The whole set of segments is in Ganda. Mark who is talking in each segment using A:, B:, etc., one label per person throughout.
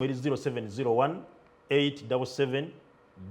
A: Eri 0701 877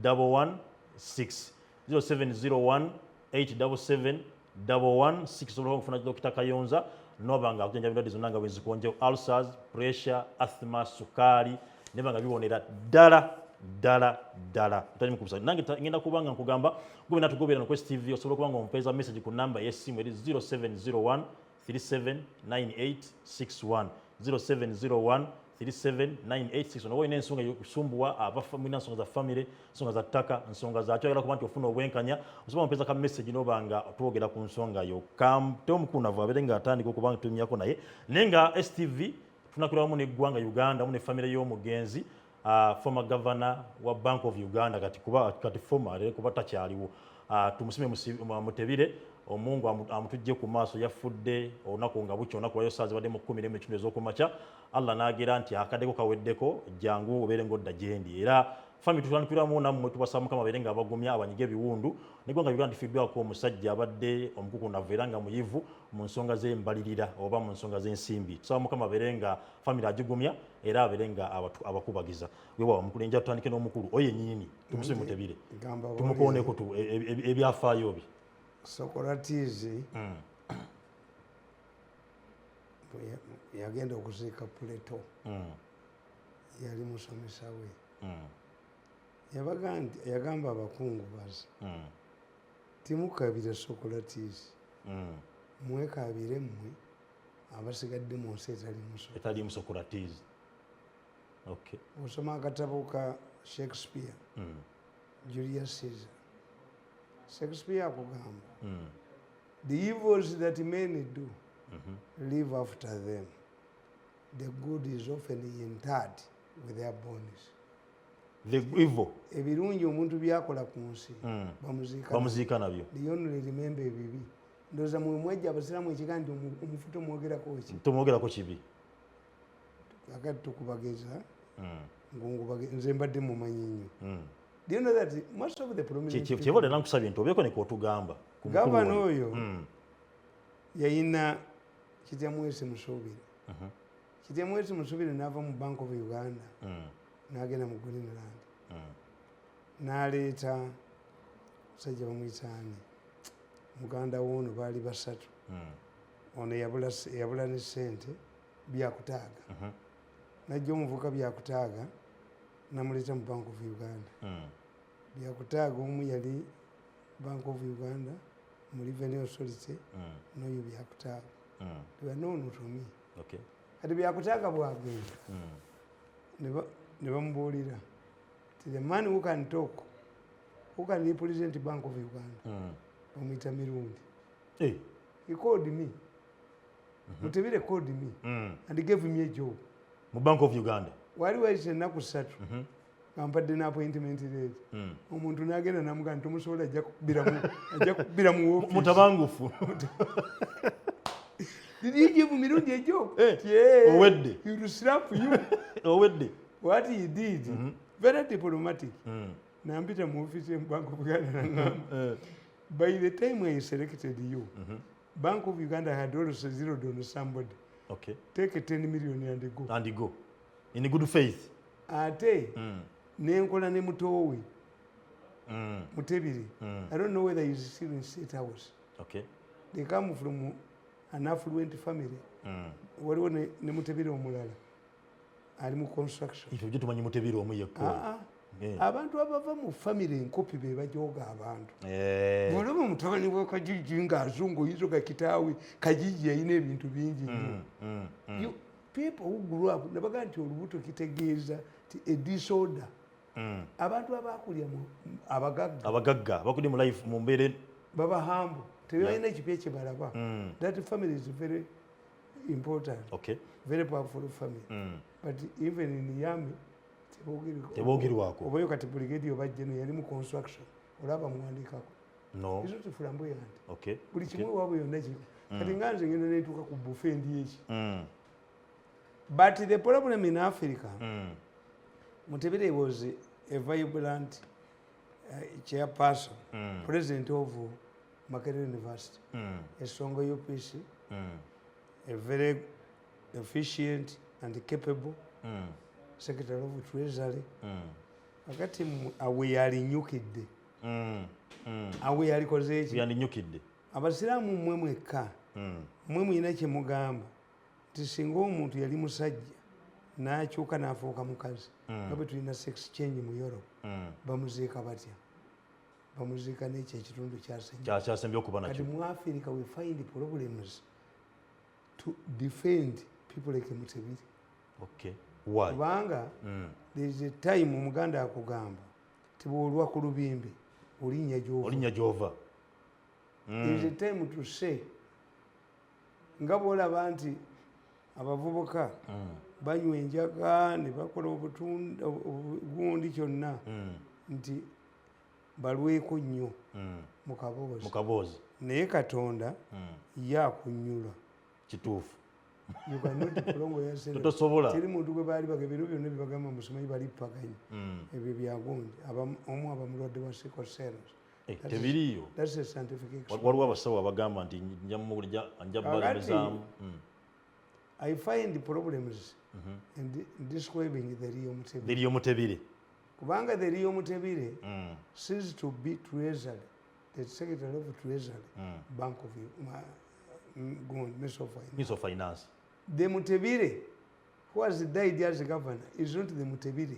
A: 116, 0701 877 116. Osobola okufuna Dr. Kayonza noba nga akujanjaba endwadde zonna nga bwezikonje: ulcers, pressure, asthma, sukaali, neba nga biwonera ddala ddala ddala. Tali mukubusa nange ngenda kuba nga nkugamba gwe natugoberera no Quest TV, osobola okuba nga ompeeza message ku namba y'essimu eri 0701 379861, 0701 379861. Oba olina ensonga yokusumbuwa mulina nsonga za famire, nsonga za ttaka, nsonga zakyo, oyagala kuba nti ofuna obwenkanya, osobola ompeeza ka message noba nga twogera ku nsonga yo. Kamte omukuunavu abeere nga atandika okuba nga tumyako naye, naye nga STV tunakira wamu n'eggwanga Uganda wamu ne famire y'omugenzi, former governor wa Bank of Uganda, kati kuba kati former ate kuba takyaliwo, Tumusime Mutebile. Omungu amutujje ku maaso. Yafudde olunaku nga bukya olunaku lwayo saa zibadde mu 11 ekitundu ez'okumakya. Allah n'agira nti akaddeko kaweddeko, jangu obeere ng'odda gyendi. Era family tutandikiramu nammwe, tubasaba Mukama abeere nga abagumya, abanyiga ebiwundu. Neggwanga Uganda tufiddwako omusajja abadde omukukunavu era nga muyivu mu nsonga z'embalirira oba mu nsonga z'ensimbi. Tusaba Mukama abeere nga family agigumya era abeere nga abakubagiza. Weewaawo mukulu, enja tutandike n'omukulu oyo yennyini, Tumusime Mutebile.
B: Gamba.
A: Tumukooneko ebyafaayo bye.
B: Socrates bwe yagenda okuziika Plato, yali musomesa we. Yabaga nti, yagamba abakungubazi, "Timukabire Socrates, mwekabire mmwe abasigadde mu nsi etalimu Socrates."
A: Etalimu Socrates, okay.
B: Osoma akatabo ka Shakespeare, Julius Caesar, Shakespeare akugamba, "The evils that men do live after them. The good is often interred with their bones."
A: The evil.
B: Ebirungi omuntu byakola ku nsi bamuziika.
A: Bamuziika nabyo.
B: The only remember ebibi. Ndowooza mwe mwejja abasiraamu ekiga nti omufu tomwogerako ki.
A: Tomwogerako kibi.
B: Akati tukubageza nze mbadde mumanyi nnyo. Do you know that most of the prominent people
A: Kyeva ddala nkusabye nti obeeko nekwotugamba ku mukulu
B: Gavana
A: oyo.
B: oyo yayina Kityamwesi Musuubire. Kityamwesi Musuubire n'ava mu Bank of Uganda n'agenda mu Greenland, n'aleeta musajja bamuyitaani, muganda woono, baali basatu. Ono yabula ne sente, Byakutaaga. Najja omuvuka Byakutaaga namuleeta mu Bank of Uganda. Byakutaaga omu yali Bank of Uganda mu Revenue Authority, n'oyo Byakutaaga. They were known to me. Kati Byakutaaga bwagenda, ne bamubuulira ti the man who can talk, who can represent Bank of Uganda, bamuyita Mirundi. He called me. Mutebile called me and gave me a job
A: mu Bank of Uganda.
B: Wali wayise ennaku 3 nga mpadde n'appointment letter. Omuntu n'agenda namugaa nti tomusobola, ajja kukubira mu office.
A: Mutabangufu.
B: "Did you give Mirundi a job?"
A: Eh,
B: "Yeah."
A: owedde.
B: "He will slap you."
A: Owedde.
B: What he did, very diplomatic, nampita mu office mu Bank of Uganda nangamba, "By the time I selected you, Bank of Uganda had also zeroed on somebody. Take 10 million and go."
A: And go in good faith.
B: Ate nenkola ne mutoowe Mutebile. I don't know whether he's still in State House. They come from an affluent family. Waliwo ne Mutebile omulala ali mu construction.
A: Ife byo tumanyi Mutebile omu yekka.
B: Ah, ah. Abantu abava mu famire enkopi be bajoga abantu. Bwolaba mutabani wa Kajiji ng'azungu, oyinza oga kitaawe Kajiji yalina ebintu bingi nnyo. People who grew up nabaga nti olubuto kitegeeza ti a disorder. Abantu abakulya mu abagagga,
A: abagagga bakuli mu life mu mbeera
B: baba humble, tebalina ekipya kye balaba. That family is very important, very powerful family. But even in yami
A: Teboogerwako.
B: Obayo kati brigadier oba general yali mu construction, olaba muwandikako?
A: No.
B: Is not flamboyant. Buli kimu ewaabwe yonna kiri. Kati nga nze ngenda netuuka ku buffet ndi eki. But the problem in Africa, Mutebile was a vibrant chairperson, president of Makerere University, Esongo UPC, a very efficient and capable. Secretary of Treasury. Kakati awe yalinyukidde, awe yalikoze eki?
A: Yandinyukidde.
B: Abasiraamu mmwe mwekka, mmwe mulina kyemugamba nti singa omuntu yali musajja n'akyuka n'afuuka mukazi, nga bwe tulina sex change mu Europe, bamuziika batya? Bamuziika n'ekyo ekitundu kyasembye.
A: Kyasembye okuba
B: Kati
A: nakyo.
B: mu Africa we find problems to defend people like Mutebile.
A: Okay, why?
B: Kubanga there is a time Omuganda akugamba tibwolwa ku lubimbi olinnya gyova.
A: Olinnya gyova.
B: There is a time to say, nga bwolaba nti abavubuka banywa enjaga ne bakola obutunda gundi kyonna, nti balweko nnyo mu kaboozi.
A: Mu kaboozi.
B: Naye Katonda ye akunyula.
A: Kituufu.
B: You cannot prolong yourself.
A: Tosobola.
B: Teri muntu gwe baali baga bino byonna byebagamba musimanyi balippaganya, ebyo byagundi. Omu aba mulwadde wa sickle cells.
A: Eh, tebiriiyo.
B: That's a scientific explanation.
A: Waliwo abasawo abagamba nti nja
B: Kakati,
A: balemezaamu.
B: I find problems in describing the real Mutebile.
A: The real Mutebile.
B: Kubanga the real Mutebile ceased to be Treasury, the Secretary of Treasury, Bank of Gundi, Minister of Finance.
A: Minister of Finance.
B: The Mutebile who has died as a governor is not the Mutebile,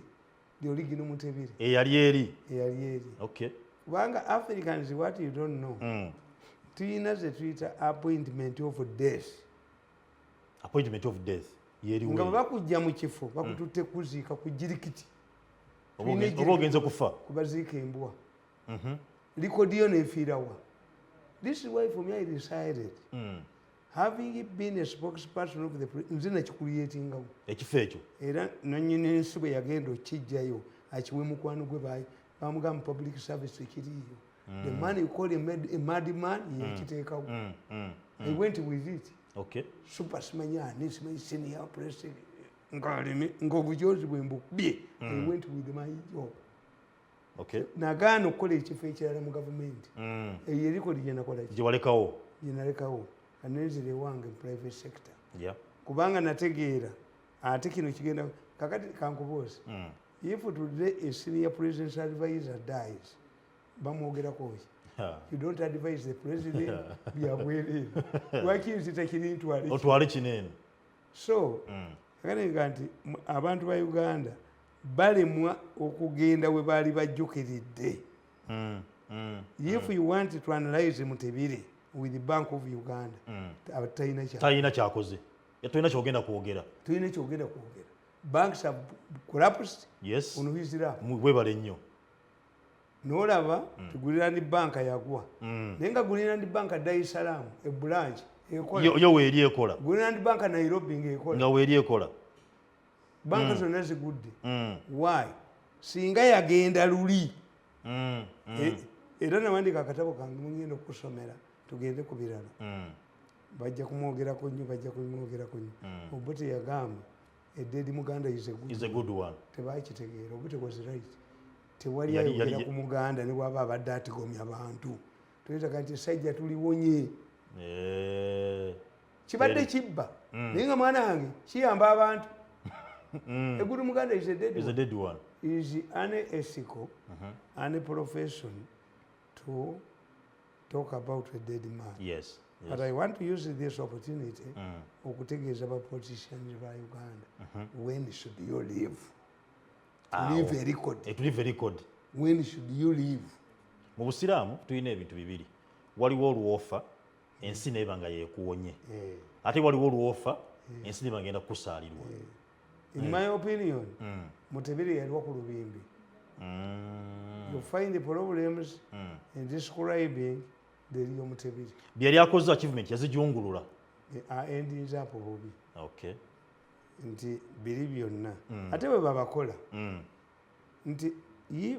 B: the original Mutebile.
A: Eyali eri.
B: Eyali eri. Kubanga Africans, what you don't know, tuyina ze tuyita appointment of death.
A: Appointment of death. Yeriwo.
B: Nga bwe bakujja mu kifo, bakututte kuziika ku jirikiti.
A: Oba ogenze kufa.
B: Kubaziika embwa. Record yo nefiirawa. This is why for me I decided, having been a spokesperson of the nze nakicreatingawo.
A: Ekifo ekyo.
B: Era nanyini nsi bwe yagenda okijjayo akiwe mukwano gwe, bamugamba public service tekiriiyo. The man you call a mad man yekiteekawo. I went with it. Super simanyi ani, simanyi senior president ngaaleme ng'obujozi bwe mbukubye. I went with my job. Nagaana okukola ekifo ekirala mu gavumenti. Eyo erikodi gye nakola ki?
A: Gye walekawo.
B: Gye nalekawo kanenzira ewange mu private sector. Kubanga nategeera ate kino kigenda. Kakati kankubuuza, if today a senior president's advisor dies, bamwogerako ki? You don't advise the president byabwereere. Lwaki nzita kiri ntwale ki?
A: Otwale kino eno.
B: So kakati nti abantu ba Uganda balemwa okugenda we baali bajjukiridde. If you want to analyze Mutebile with the Bank of Uganda, talina kya
A: Talina kyakoze. Tolina kyogenda kwogera.
B: Tulina kyogenda kwogera. Banks have collapsed on his lap.
A: Webale nnyo.
B: Nolaba ti Greenland Bank yagwa, naye nga Greenland Bank Dar es Salaam ebranch ekola.
A: Yo weeri ekola.
B: Greenland Bank Nairobi ngaekola.
A: Nga weeri ekola.
B: Banka zonna zigudde. Why? Singa yagenda luli. Era nawandika akatabo kange mugenda okusomera, tugende ku birala. Bajja kumwogerako nnyo, bajja kumwogerako nnyo. Obote yagamba a dead Muganda is a good
A: Is a good one.
B: Tebakitegeera. Obote was right. Tewali ayogera ku Muganda ne bwaba abadde atigomya bantu. Toyitaga nti sajja tuliwonye. Kibadde kibba, naye nga mwana wange kiyamba abantu. A good Muganda is a dead
A: Is a
B: one.
A: Dead one.
B: Is unethical and profession to talk about a dead man. But I want to use this opportunity okutegeeza ba politicians ba Uganda, when should you leave? To
A: Awo.
B: leave a record.
A: To leave a record.
B: When should you leave?
A: Mu busiraamu tulina ebintu bibiri. Waliwo olwofa ensi neeba nga yeekuwonye, ate waliwo olwofa ensi neeba ngenda kukusaalirwa.
B: In my opinion, Mutebile yalwa ku lubimbi. You find the problems in describing the real Mutebile.
A: Bye yali akoze achievement yazijungulula.
B: Endings up bubi. Nti biri byonna ate bwe babakola nti ye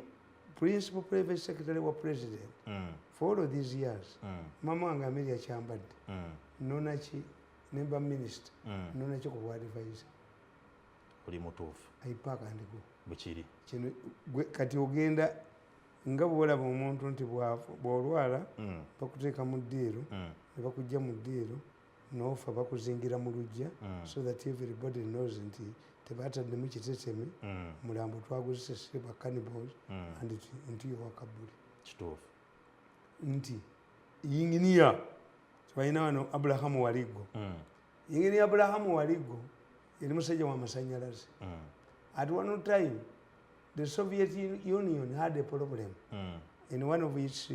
B: principal private secretary wa president for all of these years, mama wange Amelia Kyambadde, nonaki nemba minister, nonaki ku bwadvisor.
A: Oli mutuufu.
B: I pack and go.
A: Bwekiri.
B: Kino kati ogenda nga bwolaba omuntu nti bw'olwala bakuteeka mu ddiiro, ne bakujja mu ddiiro n'ofa, bakuzingira mu luggya so that everybody knows nti Tebataddemu kiteteme. Mulambo twaguzise ba cannibals and nti wakabuli.
A: Kituufu.
B: Nti yinginiya tebalina wano, Aburahamu Waliggo. Yinginiya Aburahamu Waliggo yali musajja wa masanyalaze. At one time the Soviet Union had a problem in one of its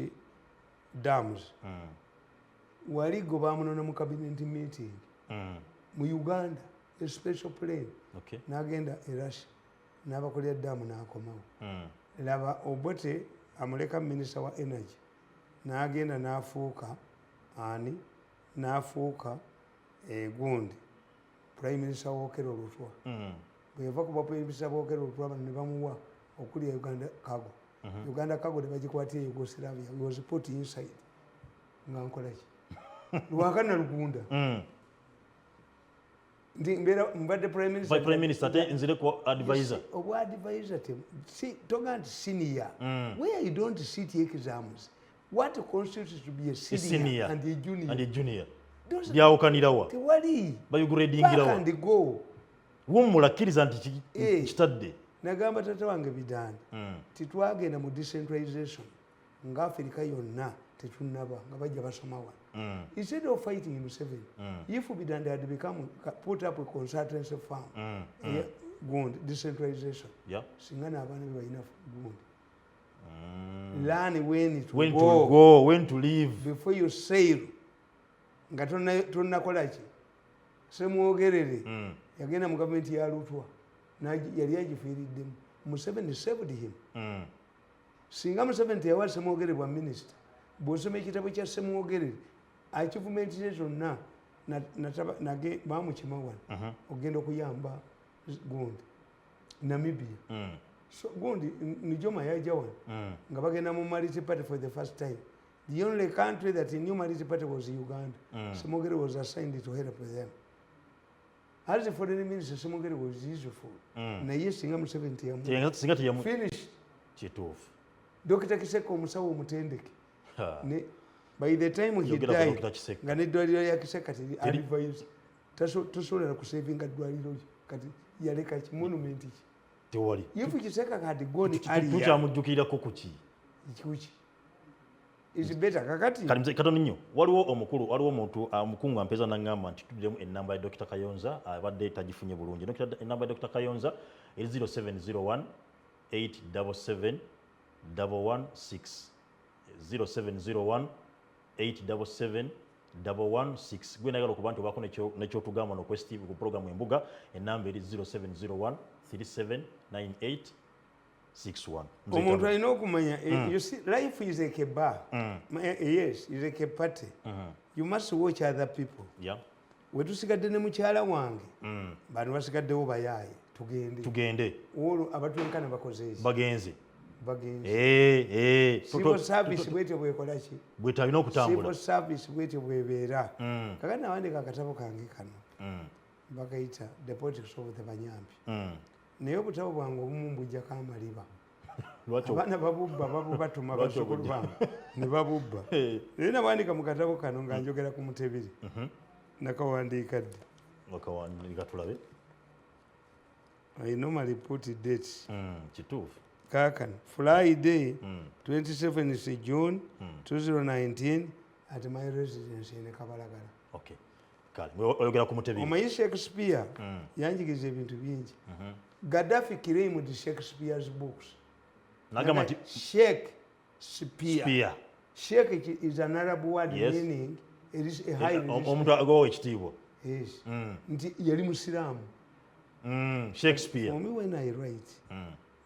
B: dams. Waliggo bamunona mu cabinet meeting mu Uganda, a special plane. N'agenda e Russia n'abakolera daamu n'akomawo. Laba Obote amuleka minisita wa energy, n'agenda n'afuuka ani, n'afuuka gundi prime minister w'Okello Lutwa. Bwe yava ku bwa prime minister bw'Okello Lutwa, bano ne bamuwa okulya Uganda Cargo. Uganda Cargo ne bagikwatira Yugoslavia. He was put inside. Nga nkola ki? Lwaka Nalugunda nti mbeera mbadde prime minister.
A: Prime minister, ate nzire ku advisor.
B: Yes, obwa advisor toga nti senior. Where you don't sit exams, what constitutes to be a senior,
A: senior
B: and a junior?
A: And a junior.
B: Those
A: Byawukanirawa?
B: Tewali.
A: Bayigradingirawa?
B: Back and go.
A: Wummula, kkiriza nti kitadde.
B: Nagamba tata wange Bidandi, titwagenda mu decentralization nga Afirika yonna tetunnaba, nga bajja basoma wano. Instead of fighting Museveni, if Bidandi had become put up a consultancy firm, gundi decentralization, singa n'abaana be balina gundi. Learn when to
A: when
B: go,
A: to go, when to leave.
B: Before you sail, nga tonnakola ki. Semwogerere yagenda mu gavumenti ya Lutwa, yali agifiiriddemu. Museveni saved him. Singa Museveni teyawa Semwogerere bwa minisita, bw'osoma ekitabo kya Semwogerere, achievement ze zonna bamukima wano ogenda okuyamba gundi Namibia. So gundi Nujoma yajja wano nga bagenda mu multi party for the first time. The only country that knew multi party was Uganda. Semwogerere was assigned to help them as a foreign minister. Semwogerere was useful, naye singa Museveni teyamu
A: Singa teyamu
B: finished.
A: Kituufu.
B: Dr Kiseka, omusawo omutendeke.
A: Ha.
B: By the time he
A: Yogera ku
B: died,
A: Dr. Kiseka.
B: nga neddwaliro lya Kiseka teri advise, tosobola kusavinga ddwaliro lye. Kati yaleka ki? Monument ki?
A: Tewali.
B: If Kiseka had gone earlier,
A: Tukyamujjukirako ku ki?
B: Kuki is better kakati.
A: Kati mzee, katono nnyo, waliwo omukulu, waliwo omuntu omukungu ampeeza naŋŋamba nti tuddemu ennamba ya Dr Kayonza, abadde tagifunye bulungi. Ennamba ya Dr Kayonza eri 0701 877 116, 0701 877 116. Gwe nayagala okuba nti obaako nekyotugamba nokwesteve ku programu Embuga, ennamba eri 0701 3798 61. Mzee
B: Omuntu
A: Tano.
B: Alina okumanya, you see, life is like a bar. Yes, is like a party. You must watch other people. Wetusigadde ne mukyala wange, bano basigaddewo bayaaye, tugende.
A: Tugende.
B: Olwo abatwenkana bakoze eki?
A: Bagenze.
B: Bagenze.
A: Eh,
B: Civil service bwetyo bwekola ki?
A: Bwetalina okutambula.
B: Civil service bwetyo bwebeera. Kakati nawandika akatabo kange kano, bakayita The Politics of the Banyampi. Naye obutabo bwange obumu mbujjako amaliba.
A: Lwaki
B: Abaana babubba, babubatuma.
A: Lwaki
B: Bazzukulu
A: obujja?
B: bange ne babubba. Naye nawandika mu katabo kano nga njogera ku Mutebiri. Nakawandiika ddi?
A: Wakawandiika, tulabe.
B: I normally put dates.
A: Kituufu.
B: Kaakano Friday, 27 June 2019, at my residence in Kabalagala.
A: Okay, kale oyogera ku Mutebiri.
B: Omanyi Shakespeare yanjigiriza ebintu bingi. Gaddafi claimed Shakespeare's books.
A: Nagamba nti
B: Shakespeare.
A: Spear.
B: Sheikh is an Arab word meaning it is a high respect.
A: Omuntu agowa ekitiibwa.
B: Yes. Nti yali musiraamu.
A: Shakespeare.
B: For me, when I write,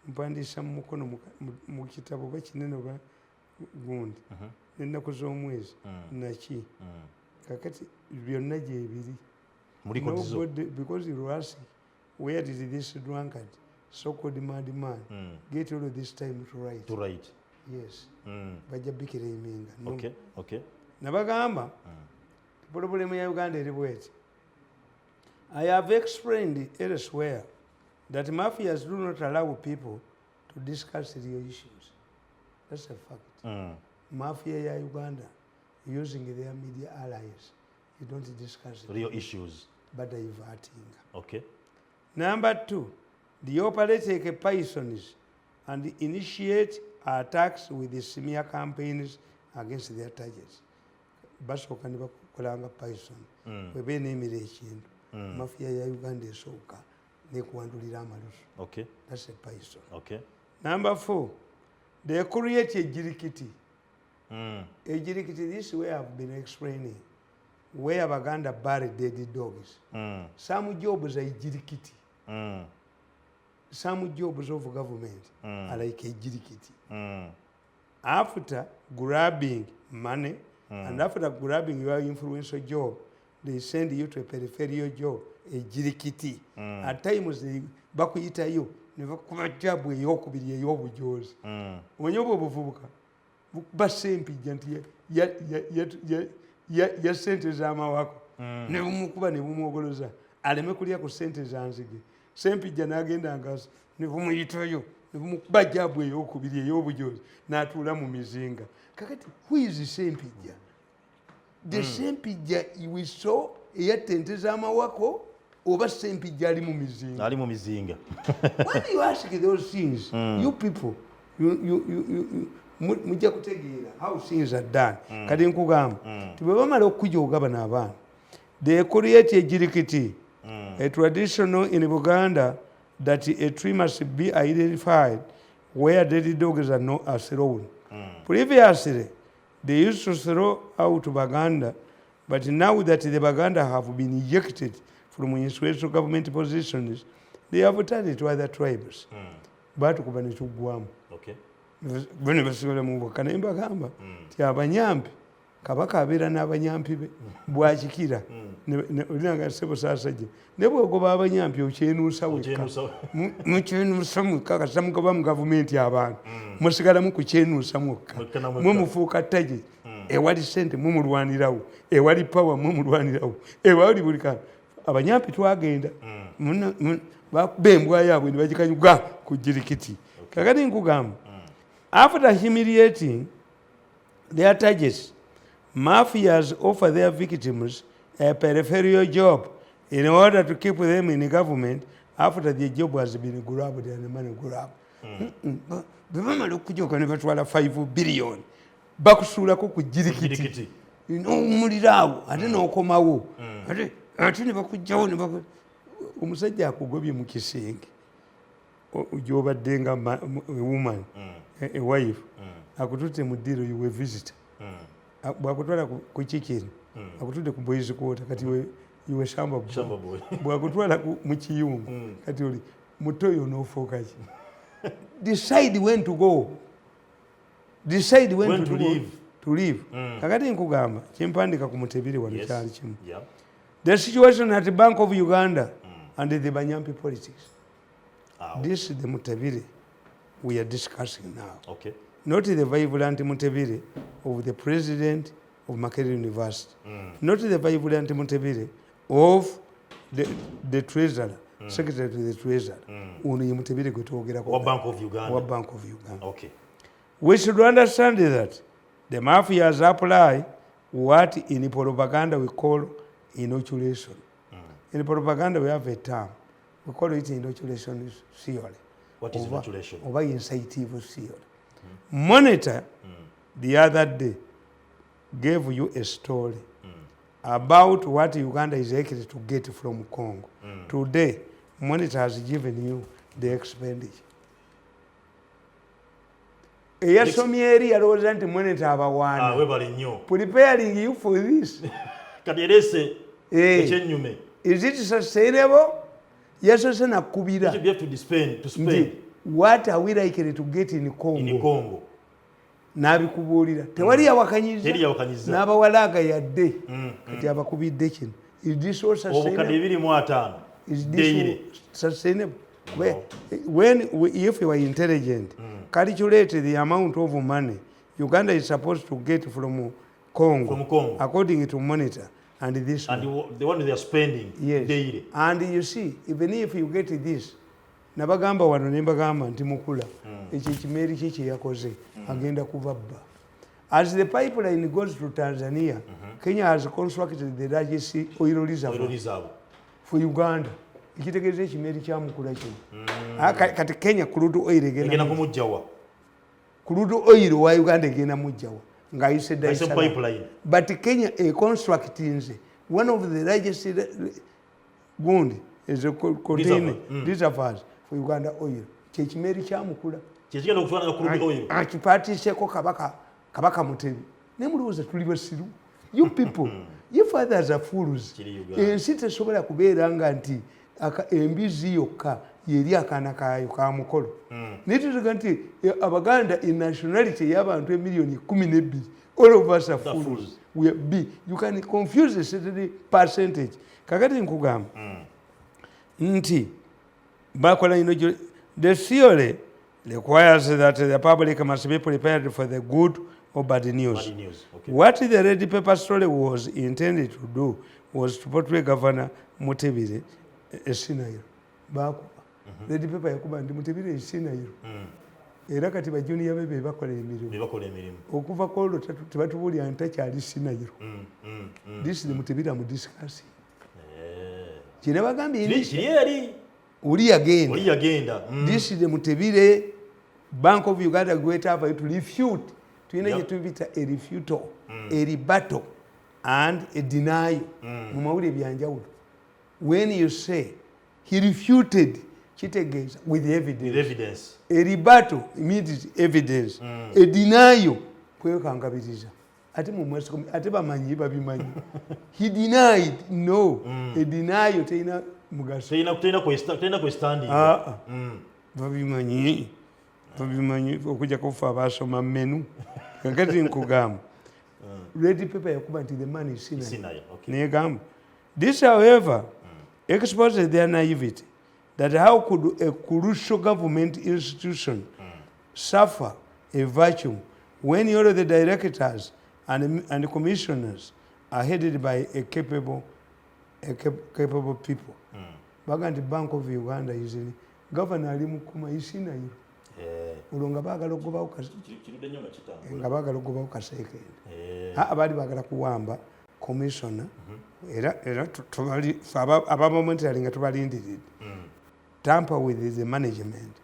B: mpandiisa mu mukono mu kitabo oba kinene oba gundi, n'ennaku z'omwezi naki. Kakati byonna gyebiri.
A: Mu records zo.
B: Nobody, because you ask, where did this drunkard, so-called madman, get all of this time to write?
A: To write.
B: Yes. Bajja biclaiminga. No.
A: Okay.
B: Nabagamba, problem ya Uganda eri bweti. I have explained elsewhere that mafias do not allow people to discuss real issues. That's a fact. Mafia ya Uganda, using their media allies, you don't discuss
A: real issues.
B: But diverting. Number two, they operate like pythons and initiate attacks with the smear campaigns against their targets. Basooka ne bakolanga python. Bwe beneemera ekintu, mafia ya Uganda esooka nekuwandulira amalusu. That's a python. Number four, they create a jirikiti. A jirikiti, this way I've been explaining, where Baganda bury dead dogs. Some jobs are jirikiti. Some jobs of government are like a jirikiti. After grabbing money and after grabbing your influential job, they send you to a peripheral job, a jirikiti. At times they bakuyitayo ne bakuba job eyokubiri ey'obujozi. Omanyi obwo obuvubuka bukuba Sempijja nti ya sente z'amawako, ne bumukuba ne bumwogoloza aleme kulya ku sente za nzige. Sempijja n'agenda nga ne bumuyitayo ne bumukuba job ey'okubiri ey'obujozi n'atuula mu mizinga. Kakati who is Sempijja? The Sempijja we saw eyatta ente z'amawako oba Sempijja ali mu mizinga?
A: Ali mu mizinga.
B: When you ask those things, you people, mujja kutegeera how things are done. Kati nkugamba ti bwe bamala okujooga bano abaana, they create a jirikiti, a traditional in Buganda that a tree must be identified where dead dogs are, not, are thrown. Previously, they used to throw out Baganda, but now that the Baganda have been ejected from influential government positions, they have turned to other tribes. Batukuba ne tuggwamu. Bo ne basigala mu bwakka. Naye mbagamba ti abanyampi, Kabaka abeera n'abanyampi be bwakikira. Olinanga sebo Saasajja ne bwogoba abanyampi okyenuusa wekka.
A: Okyenuusa.
B: Mukyenuusa mwekka kasita mugoba mu gavumenti abantu musigalamu kukyenuusa mwekka.
A: Mwekka na mwekka.
B: Mwe mufuuka target. Ewali sente mumulwanirawo, ewali power mumulwanirawo, ewali buli kantu. Abanyampi twagenda. Bakuba embwa yaabwe ne bagikanyuga ku jirikiti. Kakati nkugamba, after humiliating their targets, mafias offer their victims a peripheral job in order to keep them in government after the job has been grabbed and money grabbed. Bwe bamala okujoka ne batwala 5 billion, bakusuulako ku jirikiti.
A: Jirikiti.
B: N'owummulira awo ate n'okomawo ate ne bakugjawo omusajja akugobye mu kisenge gy'obadde nga woman, a wife, akututte mu ddiiro, you were visitor. Bwakutwala ku kikiri, akutudde ku boys quarter, kati iwe shamba boy.
A: Shamba boy.
B: Bwakutwala mu kiyungu, kati oli mutoyo n'ofuuka ki? Decide when to go, decide when,
A: When to
B: go-
A: leave.
B: To leave. Kakati nkugamba kyempandika ku Mutebire wano kyali kimu, the situation at Bank of Uganda and the Banyampi politics.
A: Awo.
B: This is the Mutebire we are discussing now, not the vibrant Mutebire of the president of Makerere University, not the vibrant Mutebire of the treasurer, secretary to the treasurer. Ono ye Mutebire gwe twogerako.
A: Wa Bank of Uganda.
B: Wa Bank of Uganda. We should understand that the mafias apply what in propaganda we call inoculation. In propaganda we have a term. We call it inoculation theory.
A: What is inoculation?
B: Oba incitive theory. Monitor the other day gave you a story about what Uganda is likely to get from Congo. Today, Monitor has given you the expenditure. Eyasomye eri yalowooza nti Monitor
A: Ah,
B: abawaana.
A: webale nnyo.
B: Preparing you for this.
A: Kati erese
B: Eh.
A: ekyennyume.
B: Is it sustainable? Yasoose nakubira
A: You have to spend to
B: nti
A: spend
B: what are we likely to get in Congo?
A: In Congo.
B: N'abikubuulira tewali yawakanyiza.
A: Teri yawakanyiza.
B: N'abawalaaga yadde kati abakubidde kino. Is this all
A: Obukadde
B: sustainable?
A: 25.
B: Is this
A: Daily.
B: sustainable? If you are intelligent, calculate the amount of money Uganda is supposed to get from Congo,
A: From Congo.
B: According to Monitor, and this
A: And
B: one.
A: the one they are spending
B: Yes.
A: daily.
B: And you see, even if you get this, nabagamba wano ne mbagamba nti mukula ekyo ekimeeri kye kye yakoze agenda kubabba. As the pipeline goes to Tanzania, Kenya has constructed the largest oil reservoir
A: Oil reserve.
B: for Uganda. Ekitegeeza ekimeeri kyamukula kino. Ah, kati Kenya crude oil
A: egenda
B: egenda
A: kumugjawa?
B: Crude oil wa Uganda egenda mujjawa ng'ayise Dar es
A: Ayise
B: Salaam.
A: Pipeline.
B: But Kenya econstructinze one of the largest gundi is a container reservoirs for Uganda oil. Kyekimeeri kyamukula.
A: Kyekigenda okutwala crude oil.
B: Akipatiseko Kabaka Mutebi. Naye mulowooza tuli basiru? You people, you fathers are fools.
A: Kiri Uganda.
B: Ensi tesobola kubeera nga nti embizi yokka yeri akaana kaayo ka mukolo. Naye tuziga nti Abaganda in nationality ey'abantu emiliyoni 12, all of us are
A: The
B: fools.
A: fools.
B: We are b you can confuse a certain percentage. Kakati nkugamba nti bakola ino the theory requires that the public must be prepared for the good or bad news.
A: Bad news, okay.
B: What the red paper story was intended to do was to portray Governor Mutebile a senile. Bakuba red paper yakuba nti Mutebile e senile, era kati bajunior be be bakola emirimu.
A: Bebakola emirimu.
B: Okuva kwolwo tebatubuulira nti takyali senile. This is Mutebile am discussing. Kire bagambye.
A: Kiri eri.
B: Oli yagenda.
A: Oli yagenda.
B: This is the Mutebile Bank of Uganda great ava to refute. Tulina gyetubita a refutal, a rebuttal and a denial. Mu mawulire byanjawulo. When you say he refuted, kitegeeza with
A: With
B: evidence.
A: evidence.
B: A rebuttal means evidence. A denial kwekangabiriza. Ate mu mass ate bamanyi, babimanyi. He denied, no. A denial terina mugaso.
A: Terina kwestanding.
B: Ah, ah. Babimanyi, babimanyi, okujjako ffe abasoma menu. Kakati nkugamba red paper yakuba nti the man is senile.
A: Senile, okay.
B: Negamba this, however, exposed their naivety that how could a crucial government institution suffer a vacuum when all of the directors and commissioners are headed by a capable people. Baga nti Bank of Uganda is in governor ali mukuma is senile. Olwo nga baagala okugobawo
A: Kirudde nnyo nga kitambula.
B: Nga baagala okugobawo Kaseekende. Abaali baagala kuwamba commissioner. Era ffe abamomentary nga tubalindiridde. Tamper with the management.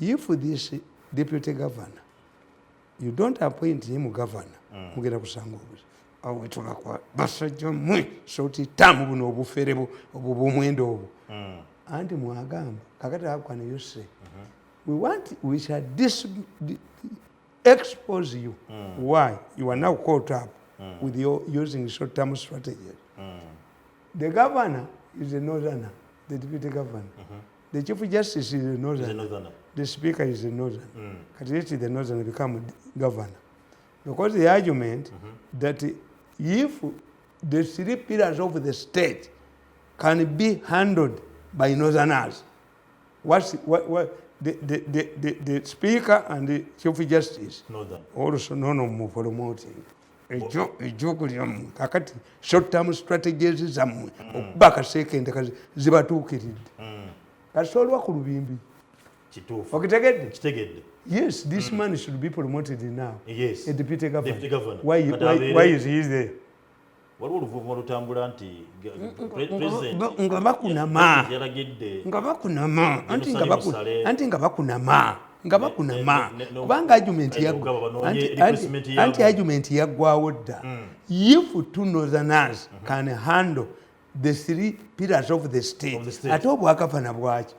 B: If this deputy governor, you don't appoint him governor, mugenda kusanga obuzi awo wetulakwa basajja mmwe soti tamu buno obufere obwo bwomwenda obwo. Anti mwagamba kakati how can you say we want, we shall expose you? Why you are now caught up with your using short term strategies. The governor is a northerner, the deputy governor. The chief justice is a
A: Is a
B: northerner.
A: Northerner.
B: The speaker is a northerner. Kati let the northerner become governor, because the argument that if the three pillars of the state can be handled by northerners, what the speaker and the chief justice
A: Northern.
B: Also nono mu promoting ejo ejogo lyammwe. Kakati short term strategies zammwe okuba akaseekende zibatuukiridde. Kasolwa ku lubimbi.
A: Kituufu.
B: Okitegedde?
A: Kitegedde.
B: Yes, this man should be promoted now, a deputy governor.
A: Deputy governor.
B: Why,
A: But
B: why is he there?
A: Waliwo oluvuuma lutambula nti president
B: Nga bakunama.
A: Yalagidde
B: Nga bakunama anti nga
A: Salim Saleh.
B: Anti nga bakunama, nga bakunama. Kubanga argument
A: Ogaba banoonye replacement yaabwe.
B: Anti argument yaggwawo dda. If two northerners can handle the three pillars of the state,
A: Of the state.
B: Ate obwakafana bwaki?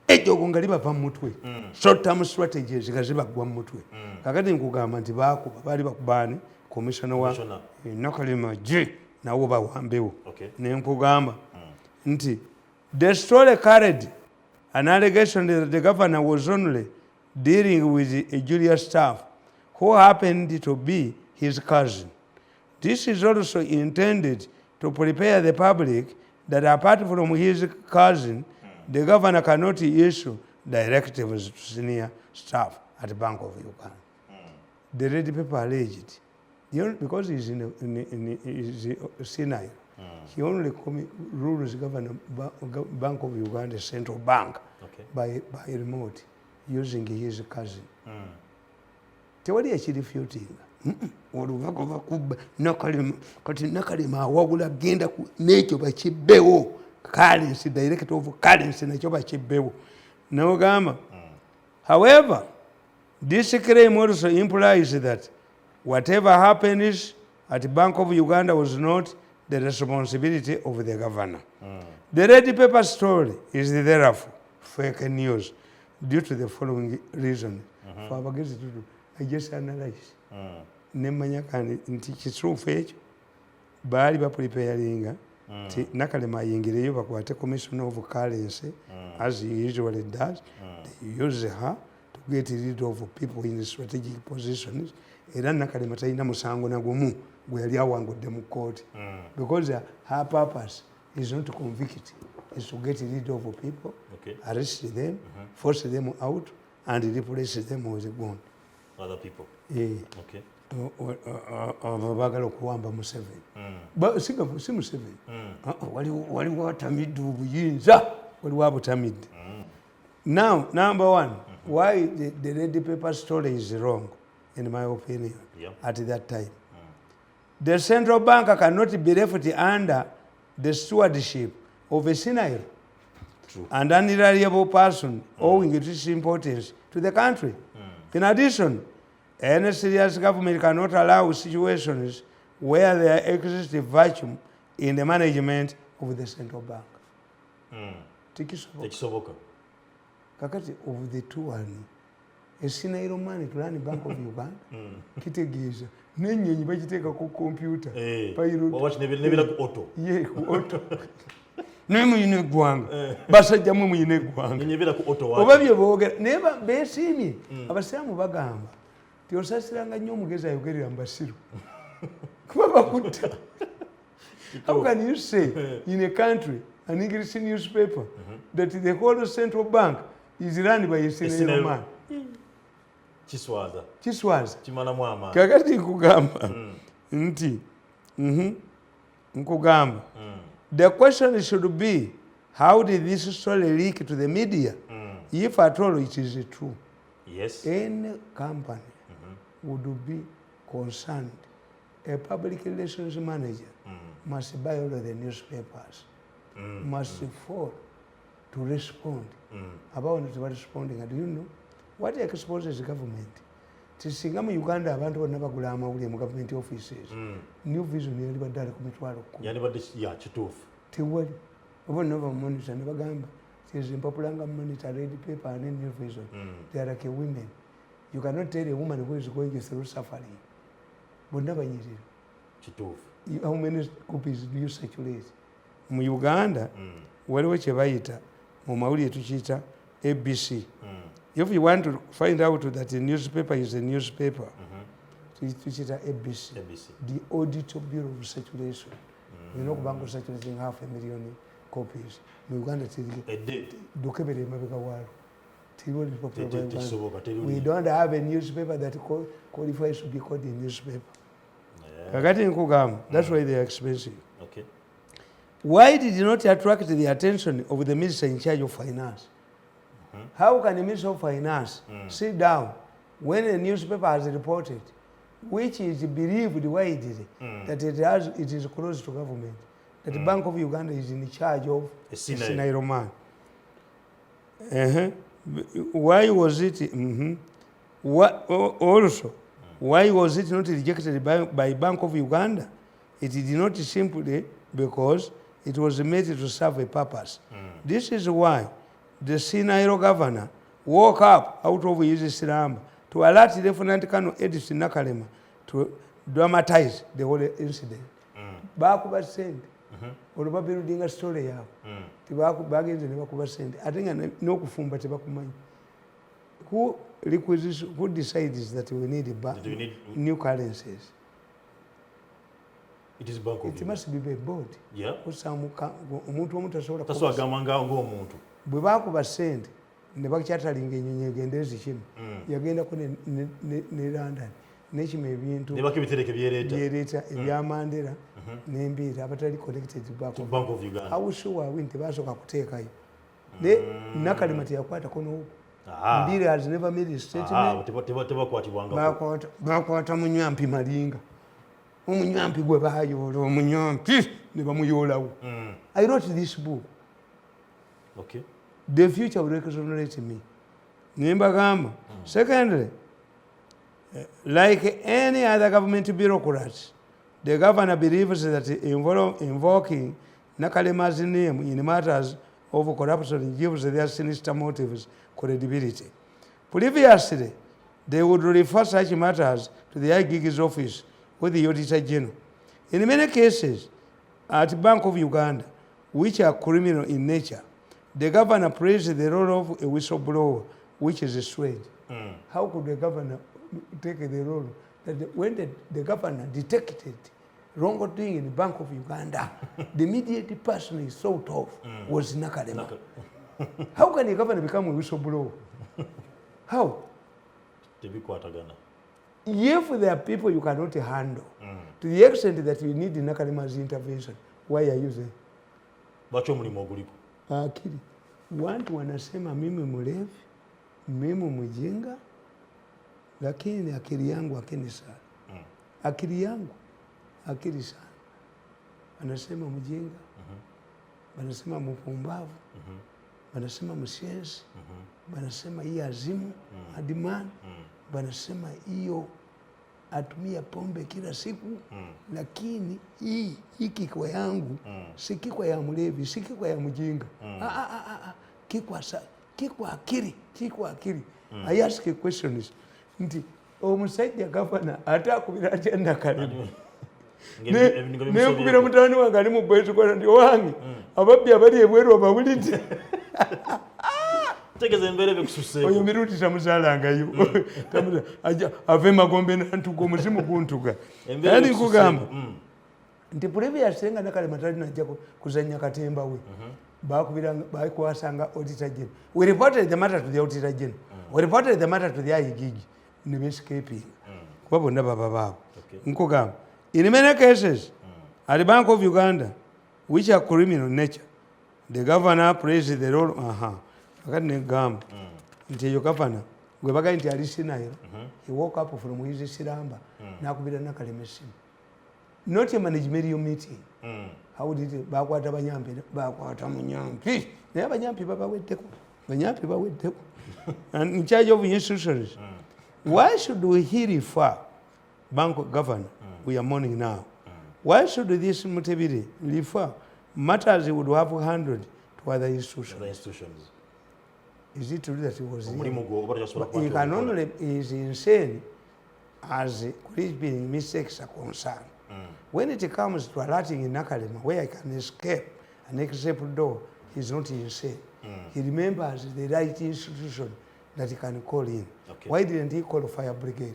B: Ejogo nga libava mu mutwe. Short term strategies nga zibaggwa mu mutwe. Kakati nkugamba nti bakuba, baali bakubaani commissioner wa
A: Commissioner.
B: Nakalema g nawo bawambewo. Nenkugamba nti the story carried an allegation that the governor was only dealing with a junior staff who happened to be his cousin. This is also intended to prepare the public that apart from his cousin, the governor cannot issue directives to senior staff at Bank of Uganda. The red paper alleged, because he's in senile, he only rules governor Bank of Uganda Central Bank by remote using his cousin. Tewali ekirefutinga. Olwo bakubba Nakalema. Kati Nakalema awabula, genda n'ekyo bakibbewo, currency, director of currency, nakyo bakibbewo. Nogamba, however, this claim also implies that whatever happens at Bank of Uganda was not the responsibility of the governor. The red paper story is therefore fake news due to the following reason. For abagezi tutu, I just analyze. Nemanya kandi nti kituufu ekyo baali bapreparinga nti Nakalema ayingireyo bakwate commissioner of currency. As he usually does, they use her to get rid of people in strategic positions. Era Nakalema talina musango nagumu gwe yali awangudde mu kooti, because her purpose is not to convict, is to get rid of people, arrest them, force them out and replace them with gone
A: other people.
B: Eh. Abo baagala okuwamba Museveni. Si Museveni. Ah, ah, waliwo atamidde obuyinza, waliwo abutamidde. Now, number one, why the red paper story is wrong in my opinion. At that time, the central bank cannot be left under the stewardship of a senile and unreliable person owing to its importance to the country. In addition, any serious government cannot allow situations where there exists a vacuum in the management of the central bank. Tekisoboka.
A: Tekisoboka.
B: Kakati of the two one, a senile man to run Bank of Uganda, kitegeeza n'ennyonyi bagiteeka ku kompyuta.
A: Eh,
B: Pilot.
A: Oba nebera ku auto.
B: Ye ku auto. Naye muyina eggwanga, basajja mwe muyina eggwanga.
A: Nyonyi ebeera ku auto.
B: Oba
A: Waaki.
B: bye boogera naye beesiimye. Abasiraamu bagamba ti osasiranga nnyo omugezi ayogerera mu basiru, kuba bakutta. How can you say in a country, an English newspaper, that the whole central bank is run by a senile
A: senile-
B: man?
A: Kiswaza.
B: Kiswaza.
A: Kimalamu amaanyi.
B: Kakati nkugamba nti nkugamba, the question should be, how did this story leak to the media, if at all it is true? Any company would be concerned. A public relations manager must buy all of the newspapers, must fall to respond. Abawo tebarespondinga. Do you know what exposes government? Tisinga mu Uganda abantu bonna bagula amawulire mu government offices, New Vision yalibadde ali ku 100,000.
A: Yandibadde ya kituufu.
B: Tewali oba nova Monitor ne bagamba tizo empapula nga Monitor, Red Paper ne New Vision, they are like a women. You cannot tell a woman who is going through suffering. Bonna banyirira.
A: Kituufu.
B: How many copies do you circulate mu Uganda? Waliwo kye bayita mu mawulire, tukiyita ABC. If you want to find out that a newspaper is a newspaper, tukiyita ABC.
A: ABC.
B: The Audit Bureau of Circulation. Olina okuba nga circulating half a million copies mu Uganda. Teri.
A: Edde.
B: Dukebere emabega waalwo, teriwo lupapula lwa Uganda.
A: Tekisoboka, teri.
B: We don't have a newspaper that qualifies to be called a newspaper. Kakati nkugamba, that's why they are expensive. Why did it not attract the attention of the minister in charge of finance? How can the minister of finance sit down when a newspaper has reported, which is believed widely, that it is close to government, that the Bank of Uganda is in charge of
A: A senile.
B: Senile man? Why was it? What, also, why was it not rejected by Bank of Uganda? It did not simply because it was made to serve a purpose. This is why the senile governor woke up out of his slumber to alert Lieutenant Colonel Edith Nakalema to dramatize the whole incident. Bakuba sente olwo babuildinga story yaabwe. Bagenze ne bakuba sente, ate nga n'okufumba tebakumanyi. Who requisition, who decides that we need
A: That we need-
B: new currencies?
A: It is Bank of
B: It
A: Uganda.
B: must be a board. Kusaamu omuntu omu tasobola
A: Tasobola gamba ng'omuntu.
B: Bwe bakuba sente ne bakyatalinga enyonyi egende ezikima, yagendako ne London nekima ebintu
A: Ne bako ebitereke byereeta.
B: Byereeta ebya Mandela n'embiira abatali connected to Bank
A: To
B: of
A: Bank of Uganda.
B: How sure are we nti basooka kuteekayo? Ne Nakalema teyakwatako n'ogu. Mbire has never made a statement.
A: Tebakwatibwangako.
B: Bakwata munyampi Malinga, omunyampi gwe bayoola, omunyampi ne bamuyoolawo. I wrote this book. The future will exonerate me. Nimbagamba. Secondly, like any other government bureaucrats, the governor believes that invoking Nakalema's name in matters of corruption gives their sinister motives credibility. Previously, they would refer such matters to the IGG's office or the Auditor General. In many cases, at Bank of Uganda, which are criminal in nature, the governor plays the role of a whistleblower, which is strange. How could the governor take the role that when the governor detected wrongdoing in the Bank of Uganda, the immediate person he thought of was Nakalema? How can a governor become a whistleblower? How?
A: Tebikwatagana.
B: If there are people you cannot handle, to the extent that you need Nakalema's intervention, why are you there?
A: Lwaki omulimu oguliko?
B: Akili watu wanasema mimi mlevi, mimi mjinga, lakini akili yangu akili sana. Akili yangu akili sana. Wanasema mjinga, wanasema mpumbavu, wanasema mshenzi, wanasema hii azimu madman, wanasema hiyo atumia pombe kila siku, lakini hii kikwa yangu si kikwa ya mlevi, si kikwa ya mjinga. Ah, ah, ah, ah, kikwa akili, kikwa akili. I ask a question is, nti omusajja gavana ate akubira atya Nakalema? Nenkubira mutabani wange ali mu boys' nti owange, ababbi abali ebweru obawulidde?
A: Tegeeza embeera ebikususeeko.
B: Oyo mirundi tamuzaalangayo. Ava emagombe nantuga, omuzimu guntuga.
A: Embeera
B: Kandi nkugamba
A: ebikususeeko.
B: Nti previous nga Nakalema talinajja kuzannya katemba we, bakwasanga Auditor General. We reported the matter to the Auditor General, we reported the matter to the IGG, ne bescaping kuba bonna baba baabo. Nkugamba, in many cases at the Bank of Uganda, which are criminal nature, the governor plays the role. Aha, akati negamba nti eyo governor gwe bagambye nti ali senile, he woke up from his slumber nakubira Nakalema essimu, not a managerial meeting. How did it? Bakwata banyampi, bakwata munyampi, naye abanyampi babaweddeko, banyampi baweddeko. And in charge of institutions, why should we he refer bank governor? We are mourning now. Why should this Mutebile refer matters he would have handled to other institutions?
A: Other institutions.
B: Is it true that he was here?
A: Omulimu gwo oba tosobola kuba
B: He
A: nti
B: can
A: ogukola.
B: only is insane as creeping mistakes are concerned. When it comes to alerting in Nakalema, where I can escape and escape door, he's not insane. He remembers the right institution that he can call in. Why didn't he call fire brigade?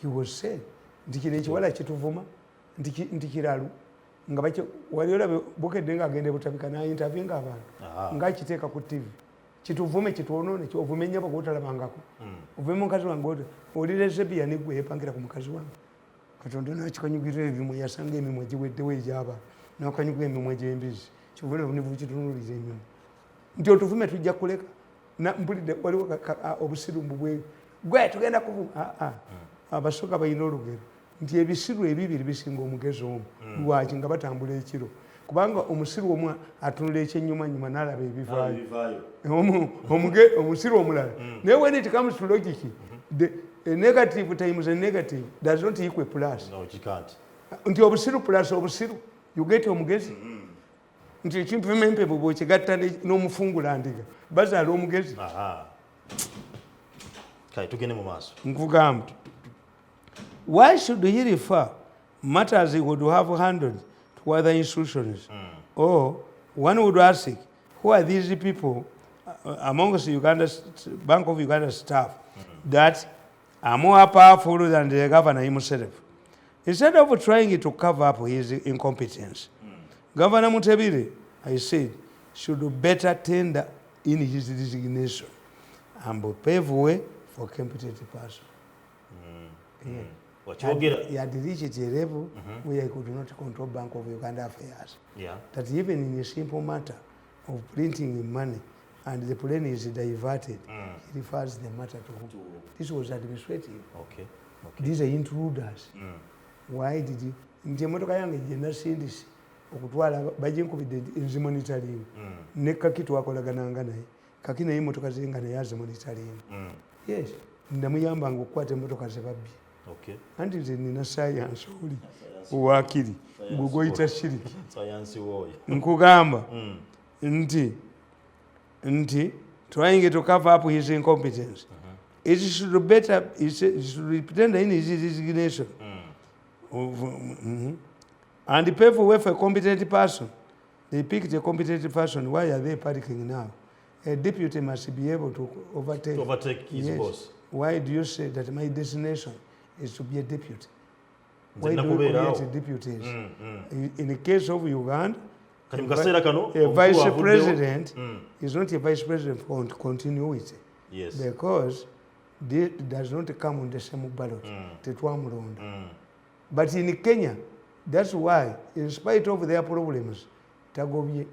B: He was sane. Nti kino ekiwala kituvuma nti kiralu nga wali olabe Bukedde ng'agenda ebutabika n'ayinterviewinga abantu ng'akiteeka ku TV, kituvume, kitwonoone, ovume nnyabo gwotalabangako, ovume mukazi wange oli lesbian gwe yepangira ku mukazi wange. Katonda nakikanyugira ebimwe, yasanga emimwe giweddewo egy'abantu, nakanyuga emimwe gy'embizi, kivule nivukitunuliza emimwe nti otuvume tujja kuleka. Mpulidde waliwo obusiru mbubwe gwe tugenda kuvuma. Ah, ah. Abasoga balina olugero nti ebisiru ebibiri bisinga omugezi omu. Lwaki? Nga batambula ekiro, kubanga omusiru omu atunula ekyenyumanyuma n'alaba ebivaayo.
A: Ebivaayo.
B: Omusiru omulala naye, when it comes to logic, a negative times a negative does not equal plus.
A: No, you can't.
B: Nti obusiru plus obusiru, you get omugezi. Nti ekimpima empepo bwekigatta n'omufungulandiga bazaala omugezi.
A: Aha. Kale tugende mu maaso.
B: Nkugamba, why should he refer matters he would have handled to other institutions? Or one would ask, who are these people amongst Uganda's Bank of Uganda staff that are more powerful than the governor himself? Instead of trying to cover up his incompetence, Governor Mutebile, I said, should better tender in his resignation and pave way for competent person. Yeah.
A: Wakyogera.
B: He had reached a level where he could not control Bank of Uganda affairs. That even in a simple matter of printing money And the plane is diverted. He refers the matter to who? This was administrative. These are intruders. Why did you? Nti emotoka yange gye nasindise okutwala baginkubidde nzimonitoring. Ne Kaki twakolagananga naye. Kaki naye emotoka ze nga naye azimonitoring. Yes, namuyambanga okukwata emotoka ze babbye. Anti nze nina sayansi oli owakiri gwe gwoyita shiriki.
A: Sayansi wooyo.
B: Nkugamba nti trying to cover up his incompetence, it should better it should pretend in his resignation of, and pave way for a competent person. They picked a competent person. Why are they panicking now? A deputy must be able to overtake,
A: To overtake his boss.
B: Why do you say that my destination is to be a deputy?
A: Nze
B: Why do you
A: nakubeerawo.
B: create deputies? In the case of Uganda,
A: Kati mu kaseera kano
B: a vice
A: omukulu avuddewo.
B: President is not a vice president for continuity because this does not come on the same ballot. Tetwamulonda. But in Kenya, that's why, in spite of their problems, tagobye